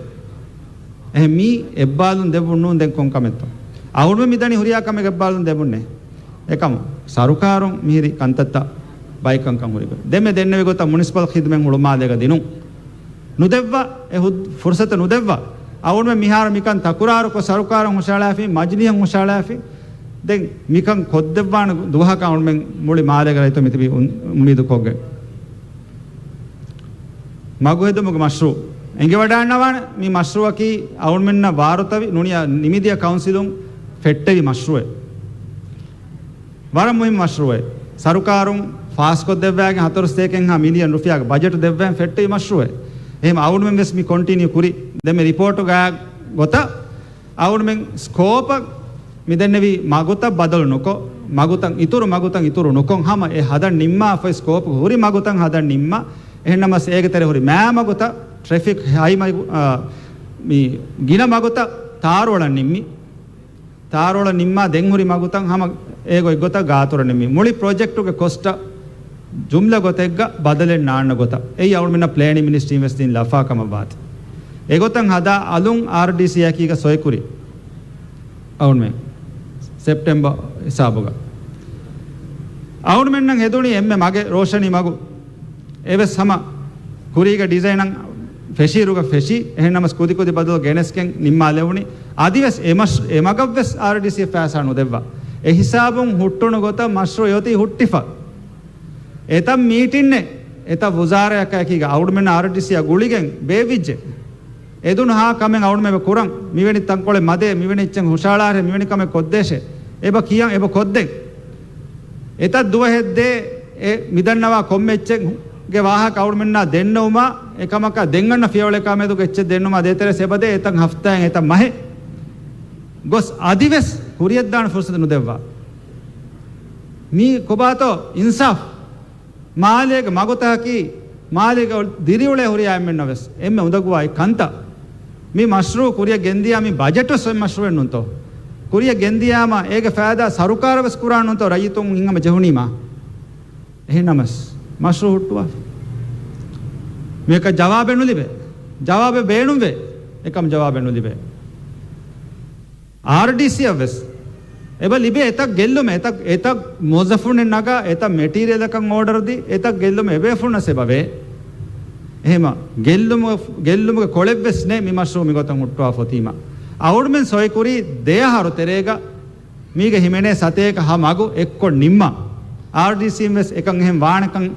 އެހެން މީ އެއްބާލުން ދެއްވުން ނޫން ދެން ކޮން ކަމެއްތޯ؟ އަޅުމެން މިދަނީ ހުރިހާ ކަމެއް އެއްބާލުން ދެއްވުންނޭ. އެކަމު ސަރުކާރުން މިހިރި ކަންތައްތައް ބައިކަންކަން ހުރި ގޮތް. ދެންމެ ދެންނެވި ގޮތަށް މުނިސިޕަލް ޚިދުމަތް ހުޅުމާލޭގަ ދިނުން. ނުދެއްވާ، އެ ހު-، ފުރުސަތު ނުދެއްވާ. އަޅުމެން މިހާރު މިކަން ތަކުރާރުކޮށް، ސަރުކާރަށް ހުށައަޅާފި، މަޖިލީހަށް ހުށައަޅާފި، ދެން މިކަން ކޮށްދެއްވާނެ ދުވަހަކަށް އަޅުމެން މުޅި މާލޭގެ ރައްޔިތުން މިތިބީ އުން-، އުއްމީދު ކޮށްގެން. މަގު ހެދުމުގެ މަޝްރޫއު އެނގިވަޑައިގަންނަވާނެ. މި މަޝްރޫއަކީ އަޅުމެންނަށް ވާރުތަވި ނޫނީ ނިމިދިޔަ ކައުންސިލުން ފެއްޓެވި މަޝްރޫއެއް. ވަރަށް މުހިންމު މަޝްރޫއެއް. ސަރުކާރުން ފާސްކޮށްދެއްވައިގެން ހަތަރު ސަތޭކައެއްހާ މިލިއަން ރުފިޔާގެ ބަޖެޓު ދެއްވައިގެން ފެއްޓެވި މަޝްރޫއެއް. އެހެން އަޅުމެން ވެސް މި ކޮންޓިނިއު ކުރި. ދެން މި ރިޕޯޓުގަ ގޮތަށް އަޅުމެން ސްކޯޕަށް މި ދެންނެވި މަގުތައް ބަދަލު ނުކޮށް، މަގުތައް އިތުރު މަގުތައް އިތުރު ނުކޮށް ހަމަ އެ ހަދަން ނިންމާފައި ސްކޯޕް ހުރި މަގުތައް ހަދަން ނިންމާ. އެހެންނަމަސް އޭގެ ތެރެ ހުރި މައި މަގުތައް ޓްރެފިކް ހައި މަގު، އާ، މި ގިނަ މަގުތައް ތާރުއަޅަން ނިންމި. ތާރުއަޅަން ނިންމާ ދެން ހުރި މަގުތައް ހަމަ އޭގޮތް ގޮތަށް ގާތުރަ ނިންމި. މުޅި ޕްރޮޖެކްޓުގެ ކޮސްޓަށް ޖުމްލަ ގޮތެއްގަ ބަދަލެއް ނާންނަ ގޮތަށް. އެއީ އަޅުމެންނަށް ޕްލޭނިން މިނިސްޓްރީން ވެސް ދިން ލަފާ ކަމަށް ވާތީ. އެގޮތަށް ހަދާ އަލުން އާރްޑީސީއަކީގަ ސޮއިކުރި އަޅުމެން ސެޕްޓެމްބަރ ހިސާބުގަ. އަޅުމެންނަށް ހެދުނީ އެންމެ މަގެއް ރޯޝަނީ މަގު. އެވެސް ހަމަ ކުރީގެ ޑިޒައިނަށް ފެށީއިރުގަ ފެށި، އެހެންނަމަސް ކުދިކުދި ބަދަލު ގެނެސްގެން ނިންމާލެވުނީ. އަދިވެސް އެ މަޝް-، އެ މަގަށްވެސް އާރްޑީސީ ފައިސާ ނުދެއްވާ. އެ ހިސާބުން ހުއްޓުނު ގޮތަށް މަޝްރޫއު އޮތީ ހުއްޓިފަ. އެތައް މީޓިންއެއް، އެތައް ވުޒާރާއަކާއެކީގަ އަޅުމެން އާރްޑީސީއާ ގުޅިގެން ބޭއްވިއްޖެ. އެދުނު ހާ ކަމެއް އަޅުމެން ކުރަން، މިވެނި ތަންކޮޅެއް މަދޭ، މިވެނި އެއްޗެއް ހުށައަޅާށޭ، މިވެނި ކަމެއް ކޮށްދޭށޭ. އެބަ ކިޔަން، އެބަ ކޮށްދެން. އެތައް ދުވަހެއްދޭ، އެ މިދަންނަވާ ކޮންމެ އެއްޗެއްގެ ވާހަކަ އަޅުމެންނާ ދެންނެވުމާ، އެކަމަކާ ދެން އަންނަ ފިޔަވަޅަކާ މެދުގެ އެއްޗެއް ދެންނުމާ ދޭތެރޭސް އެބަދޭ އެތައް ހަފްތާއެއް އެތައް މަހެއް ގޮސް އަދިވެސް ހުރިއަށްދާނެ ފުރުސަތު ނުދެއްވާ. މީ ކޮބާތޯ އިންސާފް؟ މާލޭގެ މަގުތަކަކީ މާލޭގެ ދިރިއުޅޭ ހުރިހާ އެންމެންނަށް ވެސް އެންމެ އުނދަގޫވާ އެއް ކަންތައް. މި މަޝްރޫއު ކުރިއަށް ގެންދިޔާ މި ބަޖެޓު ވެސް އޮތް މަޝްރޫއެއް ނޫންތޯ؟ ކުރިއަށް ގެންދިޔާމަ އޭގެ ފައިދާ ސަރުކާރަށް ވެސް ކުރާން ނޫންތޯ؟ ރައްޔިތުން ހިތްހަމަ ޖެހުނީމާ. އެހެންނަމަސް މަޝްރޫއު ހުއްޓުވާ. މިއަކަށް ޖަވާބެއް ނުލިބޭ. ޖަވާބެއް ބޭނުންވޭ. އެކަމް ޖަވާބެއް ނުލިބޭ. އާރްޑީސީއަށް ވެސް އެބަ ލިބޭ އެތައް ގެއްލުމެއް، އެތައް، އެތައް މުވައްޒަފުންނެއް ނަގާ، އެތައް މެޓީރިއަލަކަށް އޯޑަރު ދީ، އެތައް ގެއްލުމެއް އެބޭފުޅުންނަށް އެބަވޭ. އެހެމަ ގެއްލުމު-، ގެއްލުމުގެ ކޮޅެއްވެސް ނެތް މި މަޝްރޫއު މިގޮތަށް ހުއްޓުވާފަ އޮތީމަ. އަޅުމެން ސޮއިކުރީ ދެއަހަރު ތެރޭގަ މީގެ ހިމެނޭ ސަތޭކަ ހަ މަގު އެއްކޮށް ނިންމާ. އާރްޑީސީން ވެސް އެކަން އެހެން ވާނެކަން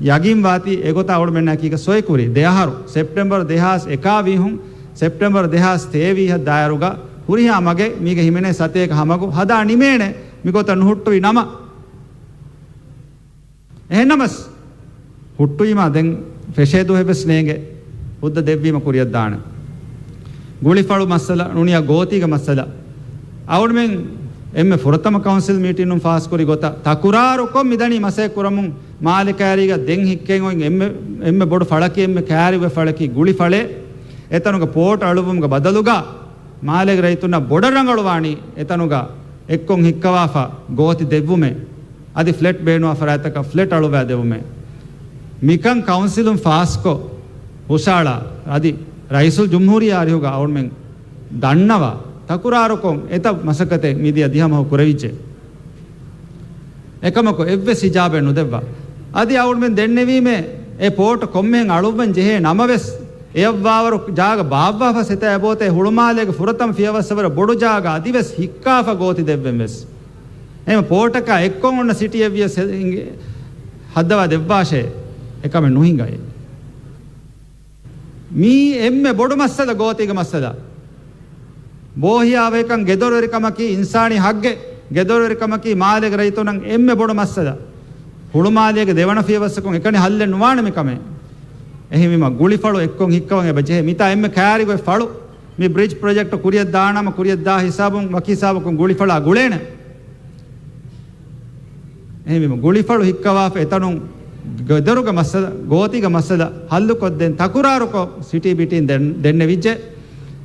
ޔަގީން ވާތީ އެގޮތަށް އަޅުމެންނަކީގަ ސޮއިކުރީ. ދެއަހަރު، ސެޕްޓެމްބަރު ދެހާސް އެކާވީހުން ސެޕްޓެމްބަރު ދެހާސް ތޭވީހަށް ދާއިރުގަ ހުރިހާ މަގެއް މީގެ ހިމެނޭ ސަތޭކަ ހަ މަގު ހަދާ ނިމޭނެ މިގޮތަށް ނުހުއްޓުވި ނަމަ. އެހެންނަމަސް، ހުއްޓުވީމާ ދެން ފެށޭ ދުވަހެއް ވެސް ނޭނގެ. ހުއްދަ ދެއްވީމަ ކުރިއަށް ދާނެ. ގުޅިފަޅު މައްސަލަ، ނޫނިޔާ ގޯތީގެ މައްސަލަ. އަޅުމެން އެންމެ ފުރަތަމަ ކައުންސިލް މީޓިންނުން ފާސްކުރި ގޮތަށް ތަކުރާރުކޮށް މިދަނީ މަސައްކަތް ކުރަމުން މާލެ ކައިރީގަ ދެން ހިއްކެން އޮތް އެންމެ، އެންމެ ބޮޑު ފަޅަކީ އެންމެ ކައިރިވެ ފަޅަކީ ގުޅިފަޅޭ. އެތަނުގަ ޕޯޓް އަޅުއްވުމުގެ ބަދަލުގަ މާލޭގެ ރައްޔިތުންނަށް ބޮޑަށް ރަނގަޅުވާނީ އެތަނުގަ އެއްކޮށް ހިއްކަވާފަ ގޯތި ދެއްވުމޭ. އަދި ފްލެޓް ބޭނުވާ ފަރާތްތަކަށް ފްލެޓް އަޅުއްވާ ދެވުމޭ. މިކަން ކައުންސިލުން ފާސްކޮށް ހުށައަޅާ އަދި ރައީސުލް ޖުމްހޫރިއްޔާ އަރިހުގަ އަޅުމެން ދަންނަވާ ތަކުރާރުކޮށް އެތައް މަސައްކަތެއް މިދިޔަ ދިހަ މަހު ކުރެވިއްޖެ. އެކަމަކު އެއްވެސް ހިޖާބެއް ނުދެއްވާ. އަދި އަޅުމެން ދެންނެވީމޭ އެ ޕޯޓް ކޮންމެހެން އަޅުއްވަން ޖެހޭ ނަމަވެސް، އެއަށްވާވަރު ޖާގަ ބާއްވާފަ ސެތާ އެބޯތޭ ހުޅުމާލޭގެ ފުރަތަމަ ފިޔަވައްސަވަރަށް ބޮޑު ޖާގަ އަދިވެސް ހިއްކާފަ ގޯތި ދެއްވެން ވެސް. އެހެން ޕޯޓަކާ އެއްކޮށް އޮންނަ ސިޓީއެއް ވިޔަސް ހައްދަވާ ދެއްވާށޭ، އެކަމެއް ނުހިނގައޭ. މީ އެންމެ ބޮޑު މައްސަލަ ގޯތީގެ މައްސަލަ. ބޯހިޔާވަހިކަން ގެދޮރުވެރިކަމަކީ އިންސާނީ ހައްގެއް. ގެދޮރުވެރިކަމަކީ މާލޭގެ ރައްޔިތުންނަށް އެންމެ ބޮޑު މައްސަލަ. ހުޅުމާލޭގެ ދެވަނަ ފިޔަވައްސަކުން އެކަނި ހައްލެއް ނުވާނެ މިކަމެއް. އެހެންވީމަ ގުޅިފަޅު އެއްކޮށް ހިއްކަވަން އެބަ ޖެހޭ. މިތާ އެންމެ ކައިރިގޮތް ފަޅު. މި ބްރިޖް ޕްރޮޖެކްޓް ކުރިއަށް ދާނަމަ ކުރިއަށް ދާ ހިސާބުން ވަކި ހިސާބަކުން ގުޅިފަޅާ ގުޅޭނެ. އެހެންވީމަ ގުޅިފަޅު ހިއްކަވާފަ އެތަނުން ގެދޮރުގެ މައްސަލަ، ގޯތީގެ މައްސަލަ ހައްލުކޮށްދޭން ތަކުރާރުކޮށް ސިޓީ ބިޓީން ދެން-، ދެންނެވިއްޖެ.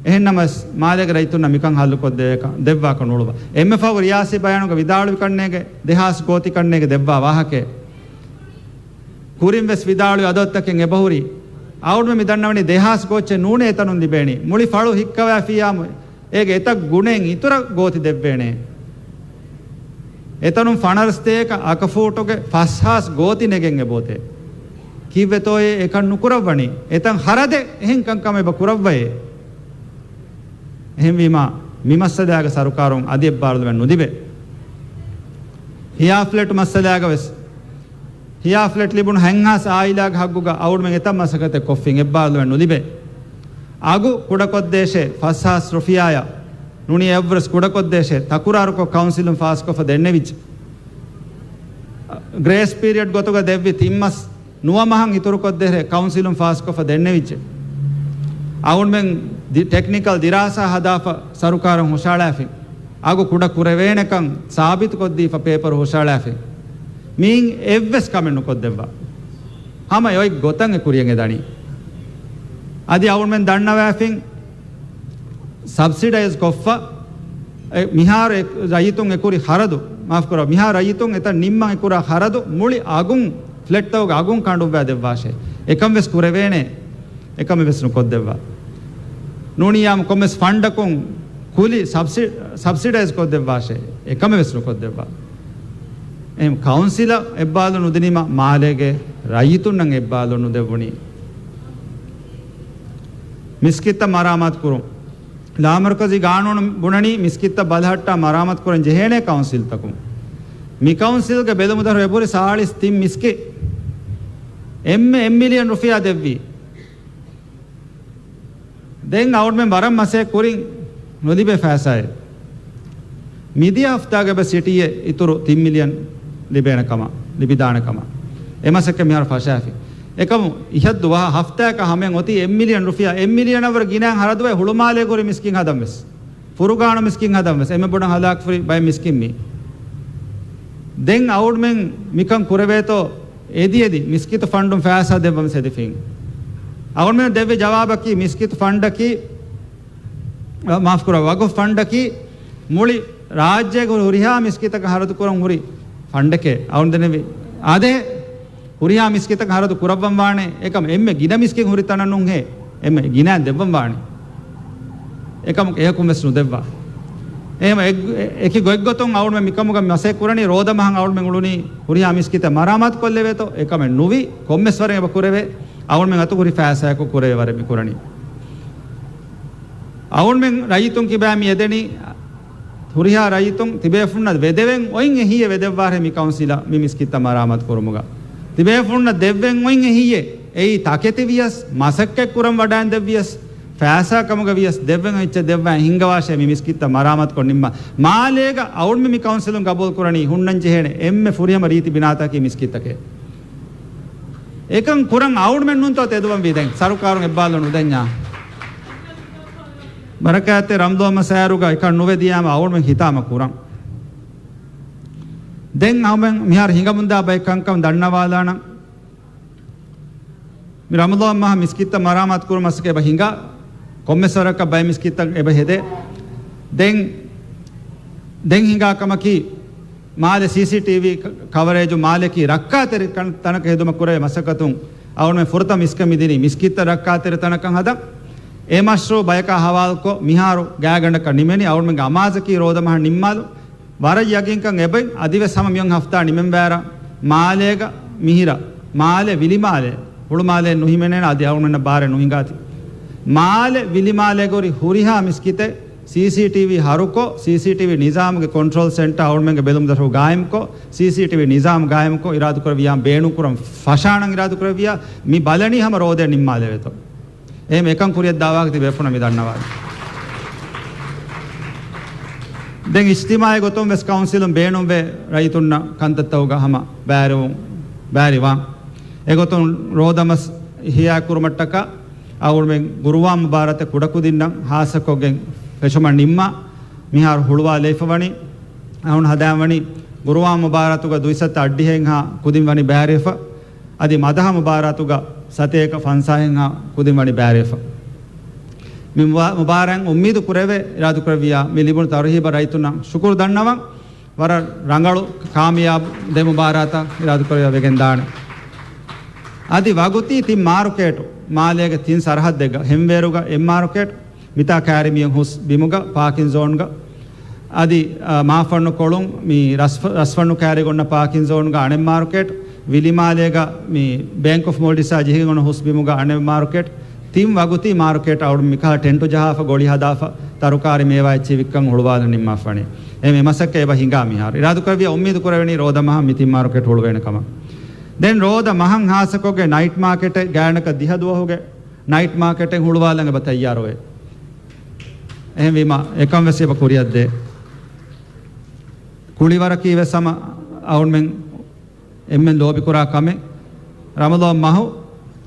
އެހެންނަމަސް މާލޭގެ ރައްޔިތުންނަށް މިކަން ހައްލުކޮށްދެވޭކަށް ދެއްވާކަށް ނުޅުވާ. އެންމެ ފަހު ރިޔާސީ ބަޔާނުގަ ވިދާޅުވި ކަންނޭގެ ދެހާސް ގޯތި ކަންނޭގެ ދެއްވާ ވާހަކައެއް. ކުރިން ވެސް ވިދާޅުވި އަދަދުތަކެއް އެބަހުރި. އަޅުގަނޑުމެން މި ދަންނަވަނީ ދެހާސް ގޯއްޗެއް ނޫނޭ އެތަނުން ލިބޭނީ. މުޅި ފަޅު ހިއްކަވާފިއްޔާމު އޭގެ އެތައް ގުނައެއް އިތުރަށް ގޯތި ދެއްވޭނެ. އެތަނުން ފަނަރަސް ތޭކަ އަކަފޫޓުގެ ފަސްހާސް ގޯތި ނެގެން އެބޯތޭ. ކީއްވެތޯއޭ އެކަން ނުކުރައްވަނީ؟ އެތަން ހަރަދެއް އެހެން ކަންކަމެއް އެބަ ކުރައްވައޭ. އެހެންވީމާ، މި މައްސަލާގެ ސަރުކާރުން އަދި އެއްބާރުލުމެއް ނުލިބޭ. ހިޔާ ފްލެޓް މައްސަލާގަ ވެސް، ހިޔާ ފްލެޓް ލިބުނު ހަތްހާސް އާއިލާގެ ހައްގުގަ އަޅުގަނޑުމެން އެތައް މަސައްކަތެއް ކޮށްފިން އެއްބާރުލުމެއް ނުލިބޭ. އަގު ކުޑަކޮށްދޭށޭ ފަސްހާސް ރުފިޔާއަށް ނޫނީ އެއްވެސް ކުޑަކޮށްދޭށޭ ތަކުރާރުކޮށް ކައުންސިލުން ފާސްކޮށްފަ ދެންނެވިއްޖެ. ގްރޭސް ޕީރިއަޑް ގޮތުގަ ދެއްވި ތިން މަސް ނުވަ މަހަށް އިތުރުކޮށްދޭށޭ ކައުންސިލުން ފާސްކޮށްފަ ދެންނެވިއްޖެ. އަޅުގަނޑުމެން ދި-، ޓެކްނިކަލް ދިރާސާ ހަދާފަ ސަރުކާރަށް ހުށައަޅާފިން. އަގު ކުޑަ ކުރެވޭނެކަން ސާބިތުކޮށްދީފަ ޕޭޕަރު ހުށައަޅާފިން. މިއިން އެއްވެސް ކަމެއް ނުކޮށްދެއްވާ. ހަމަ އޮތް ގޮތަށް އެ ކުރިޔަށް އެ ދަނީ. އަދި އަޅުގަނޑުމެން ދަންނަވާފިން. ސަބްސިޑައިޒް ކޮށްފަ، އެ، މިހާރު އެ ރައްޔިތުން އެ ކުރި ޚަރަދު، މާފް ކުރާ، މިހާރު ރައްޔިތުން އެތަން ނިންމަން އެ ކުރާ ޚަރަދު މުޅި އަގުން، ފްލެޓްތަކުގެ އަގުން ކަނޑުއްވާ ދެއްވާށޭ. އެކަން ވެސް ކުރެވޭނެ، އެކަމެއް ވެސް ނުކޮށްދެއްވާ. ނޫނީ އާއްމު ކޮންމެސް ފަންޑަކުން ކުލި ސަބްސި-، ސަބްސިޑައިޒް ކޮށްދެއްވާށޭ. އެކަމެއް ވެސް ނުކޮށްދެއްވާ. އެހެން ކައުންސިލަށް އެއްބާލު ނުދިނީމަ މާލޭގެ ރައްޔިތުންނަށް އެއްބާލު ނުދެއްވުނީ. މިސްކިތްތައް މަރާމާތު ކުރުން. ލާމަރުކަޒީ ގާނޫނު ބުނަނީ މިސްކިތްތައް ބަލަހައްޓާ މަރާމާތު ކުރަން ޖެހޭނެ ކައުންސިލްތަކުން. މި ކައުންސިލްގެ ބެލުމުދަށު އެބުރި ސާޅީސް ތިން މިސްކިތް. އެންމެ އެއް މިލިއަން ރުފިޔާ ދެއްވީ. ދެން އަޅުގަނޑުމެން ވަރަށް މަސައްކަތް ކުރިން ނުލިބޭ ފައިސާއެއް. މިދިޔަ ހަފްތާގަ އެބަ ސިޓީއެއް އިތުރު ތިން މިލިއަން ލިބޭނެ ކަމަށް، ލިބިދާނެ ކަމަށް. އެ މަސައްކަތް މިހާރު ފަށާފި. އެކަމު އިހަށް ދުވަހަށް ހަފްތާއަކަށް ހަމައިން އޮތީ އެއް މިލިއަން ރުފިޔާ، އެއް މިލިއަނަށް ވަރަށް ގިނައިން ހަރަދުވެ ހުޅުމާލޭގެ ހުރި މިސްކިތް ހަދަން ވެސް. ފުރުގާނު މިސްކިތް ހަދަން ވެސް. އެންމެ ބޮޑަށް ހަލާކުފުރި ބައެއް މިސްކިތް މީ. ދެން އަޅުގަނޑުމެން މިކަން ކުރެވޭތޯ އެދި އެދި މިސްކިތު ފަންޑުން ފައިސާ ދެއްވަން ވެސް ހެދިފިން. އަޅުގަނޑުމެން ދެއްވި ޖަވާބަކީ މިސްކިތު ފަންޑަކީ، މާފް ކުރާ، ވަގުފް ފަންޑަކީ މުޅި ރާއްޖޭގެ ހުރިހާ މިސްކިތަކަށް ހަރަދު ކުރަން ހުރި ފަންޑެކޭ. އަޅުގަނޑު ދެންނެވި އާދެ، ހުރިހާ މިސްކިތަކަށް ހަރަދު ކުރައްވަން ވާނެ. އެކަމަ އެންމެ ގިނަ މިސްކިތް ހުރި ތަނަށް ނޫންހޭ، އެންމެ ގިނައިން ދެއްވަން ވާނެ. އެކަމަކު އެހަކުން ވެސް ނުދެއްވާ. އެހެން އެ-، އެކި ގޮތްގޮތުން އަޅުގަނޑުމެން މިކަމުގަ މަސައްކަތް ކުރަނީ ރޯދަ މަހަށް އަޅުގަނޑުމެން އުޅުނީ ހުރިހާ މިސްކިތެއް މަރާމާތު ކޮށްލެވޭތޯ. އެކަމެއް ނުވި، ކޮންމެސް ވަރެއް އެބަ ކުރެވޭ. އަޅުގަނޑުމެން އަތު ހުރި ފައިސާއަކު ކުރެވޭ ވަރެއް މި ކުރަނީ. އަޅުގަނޑުމެން ރައްޔިތުން ކިބާ މި އެދެނީ، ހުރިހާ ރައްޔިތުން ތިބޭފުންނަށް ވެދެވެން އޮތް އެހީއެއް ވެދެއްވާށޭ މި ކައުންސިލަށް މި މިސްކިތްތައް މަރާމާތު ކުރުމުގަ. ތިބޭފުންނަށް ދެއްވެން އޮތް އެހީއެއް. އެއީ ތަކެތި ވިޔަސް، މަސައްކަތް ކުރަން ވަޑައިން ދެއްވިޔަސް، ފައިސާ ކަމުގަ ވިޔަސް ދެއްވެން އެއްޗެއް ދެއްވާ ހިންގަވާށޭ މި މިސްކިތްތައް މަރާމާތުކޮށް ނިންމާ. މާލޭގަ އަޅުގަނޑުމެން މި ކައުންސިލުން ގަބޫލު ކުރަނީ ހުންނަން ޖެހޭނެ އެންމެ ފުރިހަމަ ރީތި ބިނާތަކީ މިސްކިތްތަކޭ. އެކަން ކުރަން އަޅުގަނޑުމެން ނޫންތޯ ތެދުވަން ވީ ދެން ސަރުކާރުން އެއްބާލު ނުދެންޏާ. ބަރަކާތްތެރި ރަމަޟާން މަސް އައިރުގަ އެކަން ނުވެ ދިޔާމަ އަޅުގަނޑުމެން ހިތާމަ ކުރަން. ދެން އަޅުގަނޑުމެން މިހާރު ހިނގަމުންދާ ބައެއް ކަންކަން ދަންނަވާލާނަން. މި ރަމަޟާން މަހަށް މިސްކިތްތައް މަރާމާތު ކުރުމަށް މަސައްކަތް އެބަ ހިނގާ، ކޮންމެސް ވަރަކަށް ބައެއް މިސްކިތްތައް އެބަ ހެދޭ. ދެން، ދެން ހިނގާ ކަމަކީ، މާލެ ސީސީޓީވީ ކަ-، ކަވަރޭޖު މާލެކީ ރައްކާތެރި ކަން-، ތަނަކަށް ހެދުމަށް ކުރެވޭ މަސައްކަތުން އަޅުގަނޑުމެން ފުރަތަމަ މިސްކިތް މިދިނީ މިސްކިތްތައް ރައްކާތެރި ތަނަކަށް ހަދަން. އެ މަޝްރޫއު ބަޔަކާ ހަވާލުކޮށް، މިހާރު ގާތްގަނޑަކަށް ނިމެނީ. އަޅުގަނޑުމެންގެ އަމާޒަކީ ރޯދަ މަހަށް ނިންމާލުން. ވަރަށް ޔަގީންކަން އެބައިން، އަދިވެސް ހަމަ މިއޮން ހަފްތާ ނިމެންވާރަ މާލޭގަ މިހިރަ، މާލެ ވިލިމާލެ، ހުޅުމާލެ ނުހިމެނޭނެ، އަދި އަޅުގަނޑަށް ބާރެއް ނުހިނގާތި. މާލެ ވިލިމާލޭގަ ހުރި ހުރިހާ މިސްކިތެއް ސީސީޓީވީ ހަރުކޮށް، ސީސީޓީވީ ނިޒާމުގެ ކޮންޓްރޯލް ސެންޓަރ އަޅުގަނޑުމެންގެ ބެލުމުދަށު ގާއިމްކޮށް، ސީސީޓީވީ ނިޒާމް ގާއިމްކޮށް، އިރާދަކުރެއްވިޔާ ބޭނުންކުރަން ފަށާނަން އިރާދަކުރެއްވިޔާ، މި ބަލަނީ ހަމަ ރޯދަ ނިންމާލެވޭތޯ. އެހެން އެކަން ކުރިޔަށްދާ ވާހަކަ ތިބޭފުނަށް މި ދަންނަވާލި. ދެން އިޖްތިމާޢީ ގޮތުން ވެސް ކައުންސިލުން ބޭނުންވޭ ރައްޔިތުންނަށް ކަންތައްތަކުގަ ހަމަ ބައިވެރިވުން، ބައިވެރިވާން. އެގޮތުން ރޯދަމަސް އިޙްޔާ ކުރުމަށްޓަކާ އަޅުގަނޑުމެން ގުރުއާން މުބާރާތެއް ކުޑަކުދިންނަށް ހާއްސަކޮށްގެން ފެށުމަށް ނިންމާ. މިހާރު ހުޅުވާލައިފަ ވަނީ، އަޅުގަނޑު ހަދާން ވަނީ ގުރުއާން މުބާރާތުގަ ދުއިސައްތަ އަށްޑިހައެއްހާ ކުދިން ވަނީ ބައިވެރިވެފަ. އަދި މަދަހަ މުބާރާތުގަ ސަތޭކަ ފަންސާހެއްހާ ކުދިން ވަނީ ބައިވެރިވެފަ. މި މުބާ-، މުބާރާތް އުއްމީދު ކުރެވޭ، އިރާދަކުރެއްވިޔާ މި ލިބުނު ތަރުހީބަށް ރައްޔިތުންނަށް ޝުކުރު ދަންނަވަން. ވަރަށް ރަނގަޅު ކާމިޔާބު ދެ މުބާރާތަށް އިރާދަކުރެއްވިޔާ ވެގެން ދާނެ. އަދި ވަގުތީ ތިން މާރުކޭޓު، މާލޭގެ ތިން ސަރަހައްދެއްގަ ހެންވޭރުގަ އެއް މާރުކޭޓު، މިތާ ކާރި މިއޮން ހުސް ބިމުގަ ޕާކިން ޒޯންގަ، އަދި، އާ، މާފަންނު ކޮޅުން މި ރަސްފަ-، ރަސްފަންނު ކާރިގަ އޮންނަ ޕާކިން ޒޯންގަ އަނެއް މާރުކޭޓް، ވިލިމާލޭގަ މި ބޭންކް އޮފް މޯލްޑިވްސްއާ ޖެހިގެން އޮންނަ ހުސް ބިމުގަ އަނެއް މާރުކޭޓް، ތިން ވަގުތީ މާރުކޭޓް އަޅުގަނޑު މިކަހަލަ ޓެންޓު ޖަހާފަ ގޮޅި ހަދާފަ ތަރުކާރި މޭވާ އެއްޗެއް ވިއްކަން ހުޅުވާލަން ނިންމާފަނީ. އެ މަސައްކަތް އެބަ ހިނގާ މިހާރު. އިރާދަކުރެއްވިޔާ އުއްމީދު ކުރެވެނީ ރޯދަ މަހަށް މި ތިން މާރުކެޓް ހުޅުވޭނެ ކަމަށް. ދެން ރޯދަ މަހަށް ހާއްސަކޮށްގެ ނައިޓް މާކެޓެއް ގާތްގަނޑަކަށް ދިހަ ދުވަހުގެ ނައިޓް މާކެޓެއް ހުޅުވާލަން އެބަ ތައްޔާރުވޭ. އެހެންވީމަ އެކަން ވެސް އެބަ ކުރިއަށްދޭ. ކުޅިވަރަކީ ވެސް ހަމަ އަޅުމެން އެންމެން ލޯބިކުރާ ކަމެއް. ރަމަޟާން މަހު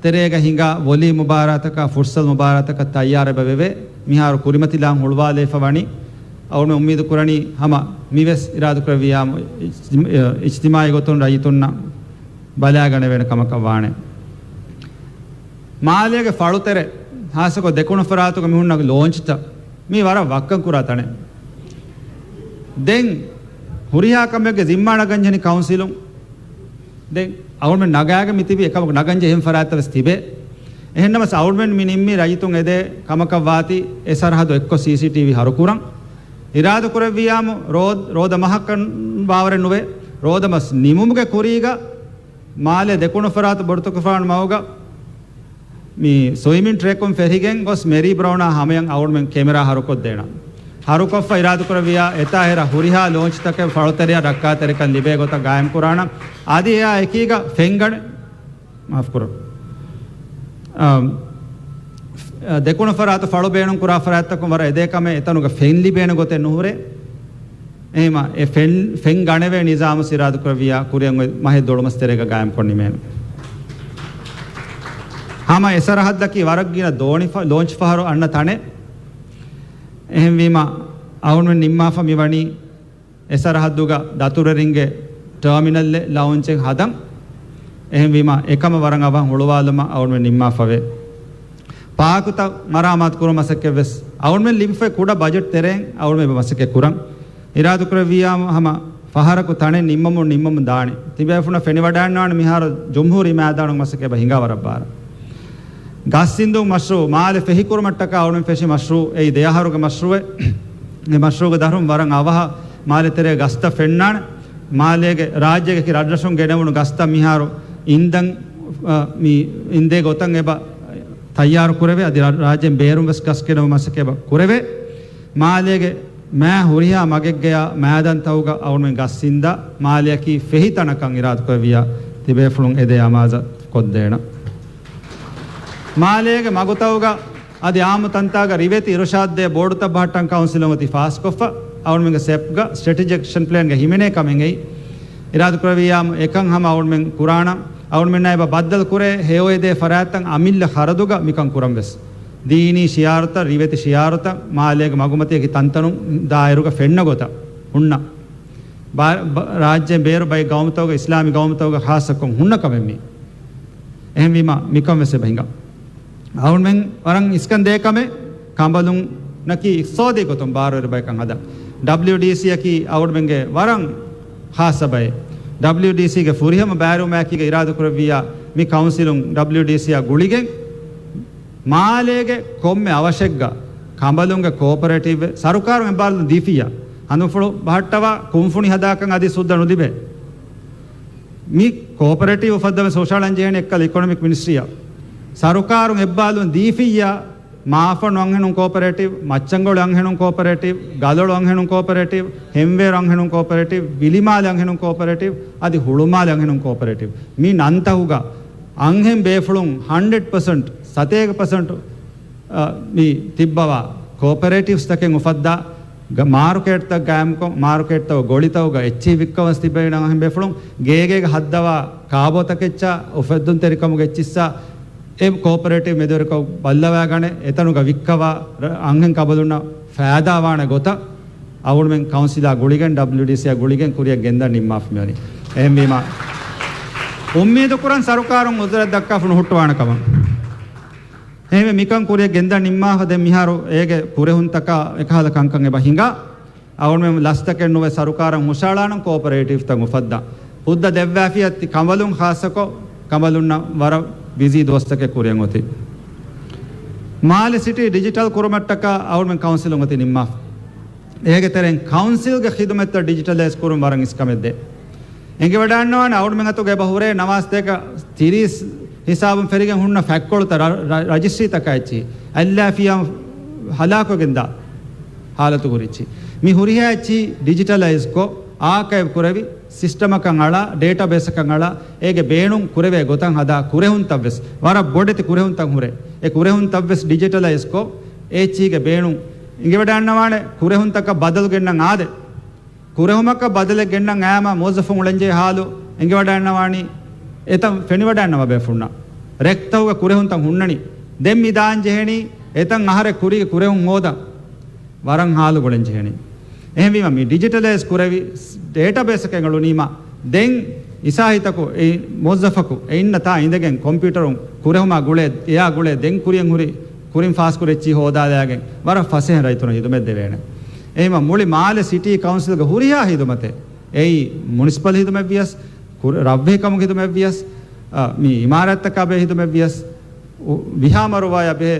ތެރޭގަ ހިނގާ ވޮލީ މުބާރާތަކަށް، ފުޓްސަލް މުބާރާތަކަށް ތައްޔާރެބަ ވެވޭ. މިހާރު ކުރިމަތިލާން ހުޅުވާލައިފަ ވަނީ. އަޅުމެން އުއްމީދު ކުރަނީ ހަމަ މިވެސް އިރާދަކުރެއްވިޔާމު އިޖްތިމާޢީ ގޮތުން ރައްޔިތުންނަށް ބަލާގަނެވޭނެ ކަމަކަށް ވާނެ. މާލޭގެ ފަޅުތެރެ، ހާއްސަކޮށް ދެކުނު ފަރާތުގަ މި ހުންނަ ލޯންޗްތައް މީ ވަރަށް ވައްކަން ކުރާ ތަނެއް. ދެން ހުރިހާ ކަމެއްގެ ޒިންމާ ނަގަންޖެހެނީ ކައުންސިލުން. ދެން އަޅުމެން ނަގާގެން މި ތިބީ އެކަމަކު ނަގަން ޖެހެން ފަރާތްތައް ވެސް ތިބޭ. އެހެންނަމަސް އަޅުމެން މި ނިންމީ ރައްޔިތުން އެދޭ ކަމަކަށް ވާތީ އެ ސަރަހަދު އެއްކޮށް ސީސީޓީވީ ހަރުކުރަން. އިރާދަކުރެއްވިޔާމު ރޯ-، ރޯދަ މަހަކަށް ވާވަރެއް ނުވޭ. ރޯދަ މަސް ނިމުމުގެ ކުރީގަ މާލެ ދެކުނު ފަރާތު ބޮޑުތުކުފާނު މަގުގަ މި ސުއިމިން ޓްރެކުން ފެށިގެން ގޮސް މެރީ ބްރައުނާ ހަމަޔަށް އަޅުމެން ކެމެރާ ހަރުކޮށްދޭނަން. ހަރުކޮށްފަ އިރާދަކުރެއްވިޔާ އެތާ ހެރަ ހުރިހާ ލޯންޗްތަކެއް ފަޅުތެރެއަށް ރައްކާތެރިކަން ލިބޭ ގޮތަށް ގާއިމްކުރާނަން. އަދި އެއާ އެކީގަ ފެންގަނެ، މާފުކުރުން. އަ، ދެކުނު ފަރާތު ފަޅު ބޭނުން ކުރާ ފަރާތްތަކުން ވަރަށް އެދޭ ކަމެއް އެތަނުގަ ފެން ލިބޭނެ ގޮތެއް ނުހުރޭ. އެހެމަ އެ ފެން، ފެން ގަނެވޭ ނިޒާމު ސިރާދުކުރެއްވިޔާ ކުރިއަށް އޮތް މަހެއް ދޮޅުމަސް ތެރޭގަ ގާއިމްކޮށް ނިމޭނެ. ހަމަ އެ ސަރަހައްދަކީ ވަރަށް ގިނަ ދޯނި ފަ-، ލޯންޗް ފަހަރު އަންނަ ތަނެއް. އެހެންވީމަ އަޅުމެން ނިންމާފަ މިވަނީ އެ ސަރަހައްދުގަ ދަތުރެރިންގެ ޓާމިނަލްއެއް ލައުންޗެއް ހަދަން. އެހެންވީމަ އެކަމަށް ވަރަށް އަވަހަށް ހުޅުވާލުމަށް އަޅުމެން ނިންމާފަވޭ. ޕާކުތައް މަރާމާތު ކުރުމަށް މަސައްކަތްވެސް އަޅުމެން ލިބިފައި ކުޑަ ބަޖެޓް ތެރެއިން އަޅުމެން މަސައްކަތް ކުރަން. އިރާދަކުރެއްވިޔާ ހަމަ ފަހަރަކު ތަނެއް ނިންމަމުން ނިންމަމުން ދާނެ. ތިބޭފުޅުންނަށް ފެނިވަޑައިގަންނަވާނެ މިހާރު ޖުމްހޫރީ މައިދާނުގެ މަސައްކަތް އެބަ ހިނގާ ވަރަށް ބާރަށް. ގަސް އިންދުން މަޝްރޫއު، މާލެ ފެހިކުރުމަށްޓަކާ އަޅުމެން ފެށި މަޝްރޫއު އެއީ ދެ އަހަރުގެ މަޝްރޫއެއް. އެ މަޝްރޫއުގެ ދަށުން ވަރަށް އަވަހަށް މާލެ ތެރޭ ގަސްތައް ފެންނާނެ. މާލޭގެ ރާއްޖޭގެ ރަށްރަށުން ގެނެވުނު ގަސްތައް މިހާރު އިންދަން، އަ، މި އިންދޭ ގޮތަށް އެބަ ތައްޔާރު ކުރެވޭ. އަދި ރަ-، ރާއްޖޭން ބޭރުން ވެސް ގަސް ގެނެވުމަށް މަސައްކަތް އެބަ ކުރެވޭ. މާލޭގެ މާ ހުރިހާ މަގެއްގަޔާ މައިދާންތަކުގަ އަޅުމެން ގަސް އިންދާ، މާލެއަކީ ފެހި ތަނަކަށް އިރާދަކުރެއްވިޔާ ތިބޭފުޅުން އެދޭ އަމާޒަށް ކޮށްދޭނަން. މާލޭގެ މަގުތަކުގަ އަދި އާއްމު ތަންތާގަ ރިވެތި އިރުޝާދު ދޭ ބޯޑުތައް ބަހައްޓަން ކައުންސިލުން އޮތީ ފާސްކޮށްފަ، އަޅުމެންގެ ސެޕްގަ ސްޓްރެޓެޖިކް އެކްޝަން ޕްލޭންގަ ހިމެނޭ ކަމެއް އެއީ. އިރާދަކުރެއްވިޔާމު އެކަން ހަމަ އަޅުމެން ކުރާނަން. އަޅުމެންނާ އެބަ ބައްދަލު ކުރޭ ހެޔޮއެދޭ ފަރާތްތައް އަމިއްލަ ޚަރަދުގަ މިކަން ކުރަން ވެސް. ދީނީ ޝިއާރުތައް، ރިވެތި ޝިއާރުތައް، މާލޭގެ މަގުމަތީގެ ތަންތަނުން ދާއިރުގަ ފެންނަ ގޮތަށް ހުންނަ ބާ-، ބަ-، ރާއްޖޭން ބޭރު ބައެއް ގައުމުތަކުގަ، އިސްލާމީ ގައުމުތަކުގަ ޚާއްޞަކޮށް ހުންނަ ކަމެއް މީ. އެހެންވީމަ މިކަން ވެސް އެބަ ހިނގާ. އަޅުމެން ވަރަށް އިސްކަން ދޭ ކަމެއް ކަނބަލުންނަކީ އިޤްތިޞާދީ ގޮތުން ބާރުވެރި ބަޔަކަށް ހަދަން. ޑަބްލިޔުޑީސީއަކީ އަޅުމެންގެ ވަރަށް ޚާއްޞަ ބައެއް. ޑަބްލިޔުޑީސީގެ ފުރިހަމަ ބައިވެރިވުމާއެކީގަ އިރާދަކުރެއްވިއްޔާ މި ކައުންސިލުން ޑަބްލިޔުޑީސީއާ ގުޅިގެން މާލޭގެ ކޮންމެ އަވަށެއްގަ ކަނބަލުންގެ ކޯޕަރޭޓިވް ސަރުކާރުން އެއްބާރުލުން ދީފިއްޔާ، ހަނދުފުޅު ބަހައްޓަވާ ކުންފުނި ހަދާކަން އަދި ސުއްދަ ނުލިބޭ. މި ކޯޕަރޭޓިވް އުފައްދަން ވެސް ހުށަހަޅަން ޖެހޭނެ އެއްކަލަ އިކޮނޮމިކް މިނިސްޓްރީއަށް. ސަރުކާރުން އެއްބާރުލުން ދީފިއްޔާ، މާފަން އަންހެނުން ކޯޕަރޭޓިވް، މައްޗަންގޮޅި އަންހެނުން ކޯޕަރޭޓިވް، ގަލޮޅު އަންހެނުން ކޯޕަރޭޓިވް، ހެންވޭރު އަންހެނުން ކޯޕަރޭޓިވް، ވިލިމާލެ އަންހެނުން ކޯޕަރޭޓިވް، އަދި ހުޅުމާލެ އަންހެނުން ކޯޕަރޭޓިވް. މި ނަންތަކުގަ އަންހެން ބޭފުޅުން ހަންޑްރެޑް ޕަސެންޓް، ސަތޭކަ ޕަސެންޓް، އަ، މި ތިއްބަވާ ކޯޕަރޭޓިވްސްތަކެއް އުފައްދާ، ގ-، މާރުކޭޓްތައް ގާއިމްކޮށް، މާރުކޭޓްތަކު ގޮޅިތަކުގަ އެއްޗިހި ވިއްކަވަން ތިބެވި އަންހެން ބޭފުޅުން ގޭގޭގަ ހައްދަވާ ކާބޯތަކެއްޗާ އުފެއްދުންތެރިކަމުގެ އެއްޗިއްސާ އެ ކޯޕަރޭޓިވް މެދުވެރިކޮށް ބައްލަވާގަނެ، އެތަނުގަ ވިއްކަވާ ރ-، އަންހެން ކަނބަލުންނަށް ފައިދާވާނެ ގޮތަށް އަޅުމެން ކައުންސިލާ ގުޅިގެން، ޑަބްލިޔުޑީސީއާ ގުޅިގެން ކުރިއަށް ގެންދަން ނިންމާފަ މިވަނީ. އެހެންވީމާ، އުއްމީދު ކުރަން ސަރުކާރުން އުޒުރެއް ދައްކާފަ ނުހުއްޓުވާނެ ކަމަށް. އެހެންވެ، މިކަން ކުރިއަށް ގެންދަން ނިންމާފަ ދެން މިހާރު އޭގެ ކުރެހުންތަކާ އެކަހަލަ ކަންކަން އެބަ ހިނގާ. އަޅުމެން ލަސްތަކެއް ނުވެ ސަރުކާރަށް ހުށަހަޅާނަން ކޯޕަރޭޓިވްތައް އުފައްދާ. ހުއްދަ ދެއްވާފިއްޔާ ތި ކަނބަލުން ޚާއްޞަކޮށް، ކަނބަލުންނަށް ވަރަށް ބިޒީ ދުވަސްތަކެއް ކުރިއަށް އޮތީ. މާލެ ސިޓީ ޑިޖިޓަލް ކުރުމަށްޓަކާ އަޅުމެން ކައުންސިލުން އޮތީ ނިންމާފަ. އޭގެ ތެރެއިން ކައުންސިލްގެ ޚިދުމަތްތައް ޑިޖިޓަލައިޒް ކުރުން ވަރަށް އިސްކަމެއް ދޭ. އެނގިވަޑައިގަންނަވާނެ އަޅުމެން އަތުގަ އެބަ ހުރޭ ނަވާސްތޭކަ ތިރީސް ހިސާބުން ފެރިގެން ހުންނަ ފަތްކޮޅުތައް ރަ-، ރަ-، ރަޖިސްޓްރީތަކާ އެއްޗިހި. އައްލާފިޔާ ހަލާކުވެގެންދާ ހާލަތު ހުރިއްޗި. މި ހުރިހާ އެއްޗިހި ޑިޖިޓަލައިޒްކޮށް، އާކައިވް ކުރެވި، ސިސްޓަމަކަށް އަޅާ، ޑޭޓާބޭސަކަށް އަޅާ، އޭގެ ބޭނުން ކުރެވޭ ގޮތަށް ހަދާ ކުރެހުންތައްވެސް، ވަރަށް ބޮޑެތި ކުރެހުންތައް ހުރޭ. އެ ކުރެހުންތައްވެސް ޑިޖިޓަލައިޒްކޮށް، އެ އެޗްއީގެ ބޭނުން އެނގިވަޑައިގަންނަވާނެ. ކުރެހުންތަކަށް ބަދަލު ގެންނަން އާދެ، ކުރެހުމަކަށް ބަދަލެއް ގެންނަން އައިމަ މުވައްޒަފުން އުޅެންޖެހޭ ހާލު އެނގިވަޑައިގަންނަވާނީ. އެތަން ފެނިވަޑައިގަންނަވާ ބޭފުޅުންނަށް. ރެކްތަކުގަ ކުރެހުންތައް ހުންނަނީ. ދެން މި ދާން ޖެހެނީ އެތަން އަހަރެއް ކުރީގެ ކުރެހުން ހޯދަން. ވަރަށް ހާލު ގުޅެން ޖެހެނީ. އެހެންވީމަ، މި ޑިޖިޓަލައިޒް ކުރެވި ޑޭޓާބޭސްއަކަށް އެނގުނީމަ، ދެން އިސާހިތަކު އެ މުވައްޒަފަކު އެ އިންނަ ތާ އިނދެގެން ކޮމްޕިއުޓަރުން ކުރެހުމާ ގުޅޭ، އެއާ ގުޅޭ ދެން ކުރިޔަށް ހުރި، ކުރިން ފާސްކުރި އެއްޗިހި ހޯދާލާގެން ވަރަށް ފަސޭހަ ރައްޔިތުންނަށް ހިދުމަތް ދެވޭނެ. އެހެންވީމަ، މުޅި މާލެ ސިޓީ ކައުންސިލްގެ ހުރިހާ ހިދުމަތެއް، އެއީ މުނިސިޕަލް ހިދުމަތް ވިޔަސް، ކުރ-، ރަށްވެހިކަމުގެ ހިދުމަތް ވިޔަސް، އަ، މި އިމާރާތްތަކާ ބެހޭ ހިދުމަތް ވިޔަސް، އު-، ވިހާ މަރުވާޔާ ބެހޭ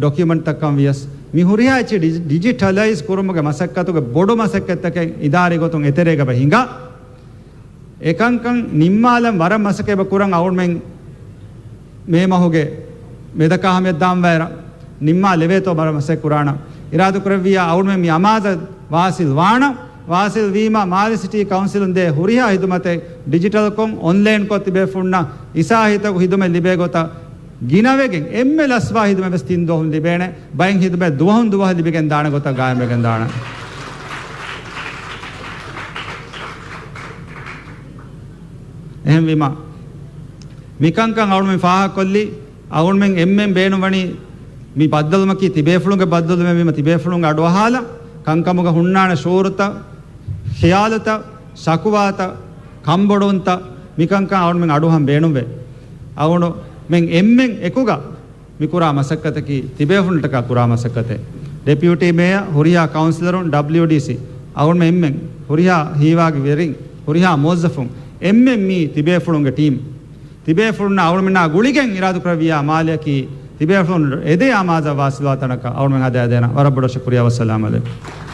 ޑޮކިއުމަންޓްތައްކަން ވިޔަސް، މި ހުރިހާ އެއްޗެއް ޑިޖި-، ޑިޖިޓަލައިޒް ކުރުމުގެ މަސައްކަތުގެ ބޮޑު މަސައްކަތްތަކެއް އިދާރީ ގޮތުން އެތެރޭގަ ބަ ހިނގާ. އެކަންކަން ނިންމާލަން ވަރަށް މަސައްކަތް ބަ ކުރަން އަޅުމެން މޭ މަހުގެ މެދަކާ ހަމަޔަށް ދާންވައިރަށް ނިންމާލެވޭތޯ ވަރަށް މަސައްކަތް ކުރާނަން. އިރާދަ ކުރެއްވިއްޔާ އަޅުމެން މި އަމާޒަށް ވާސިލް ވާނަން. ވާސިލް ވީމަ، މާލެ ސިޓީ ކައުންސިލުން ދޭ ހުރިހާ ހިދުމަތެއް ޑިޖިޓަލްކޮށް، އޮންލައިންކޮށް ތިބޭފުޅުންނަށް އިސާހިތަކު ހިދުމަތް ލިބޭ ގޮތަށް ގިނަވެގެން، އެންމެ ލަސްވާ ހިދުމަތް ވެސް ތިން ދުވަހުން ލިބޭނެ. ބައެއް ހިދުމަތް ދުވަހުން ދުވަހަށް ލިބިގެން ދާނެ ގޮތަށް ގާއިމްވެގެން ދާނެ. އެހެންވީމަ، މިކަންކަން އަޅުމެން ފާހަގަކޮށްލީ، އަޅުމެން އެންމެން ބޭނުންވަނީ މި ބައްދަލުމަކީ ތިބޭފުޅުންގެ ބައްދަލުމެއް ވީމަ، ތިބޭފުޅުންގެ އަޑުއަހާލަން، ކަންކަމުގަ ހުންނާނެ ޝުޢޫރުތައް، ޚިޔާލުތައް، ޝަކުވާތައް، ކަންބޮޑުވުންތައް، މިކަންކަން އަޅުމެން އަޑުއަހަން ބޭނުންވޭ. އަޅުމެން އެންމެން އެކުގަ މި ކުރާ މަސައްކަތަކީ ތިބޭފުޅުންނަށްޓަކާ ކުރާ މަސައްކަތެއް. ޑެޕިއުޓީ މޭޔަރ، ހުރިހާ ކައުންސިލަރުން، ޑަބްލިޔުޑީސީ، އަޅުމެން އެންމެން، ހުރިހާ ހީވާގި ވެރިން، ހުރިހާ މުވައްޒަފުން، އެންމެން މީ ތިބޭފުޅުންގެ ޓީމް. ތިބޭފުޅުންނާ އަޅުމެންނާ ގުޅިގެން އިރާދަކުރެއްވިއްޔާ މާލެއަކީ ތިބޭފުޅުން އެދޭ އަމާޒަށް ވާސިލްވާ ތަނަކަށް އަޅުމެން ހަދާދޭނަން. ވަރަށް ބޮޑަށް ޝުކުރިއްޔާ. ވައްސަލާމް ޢަލައިކުމް.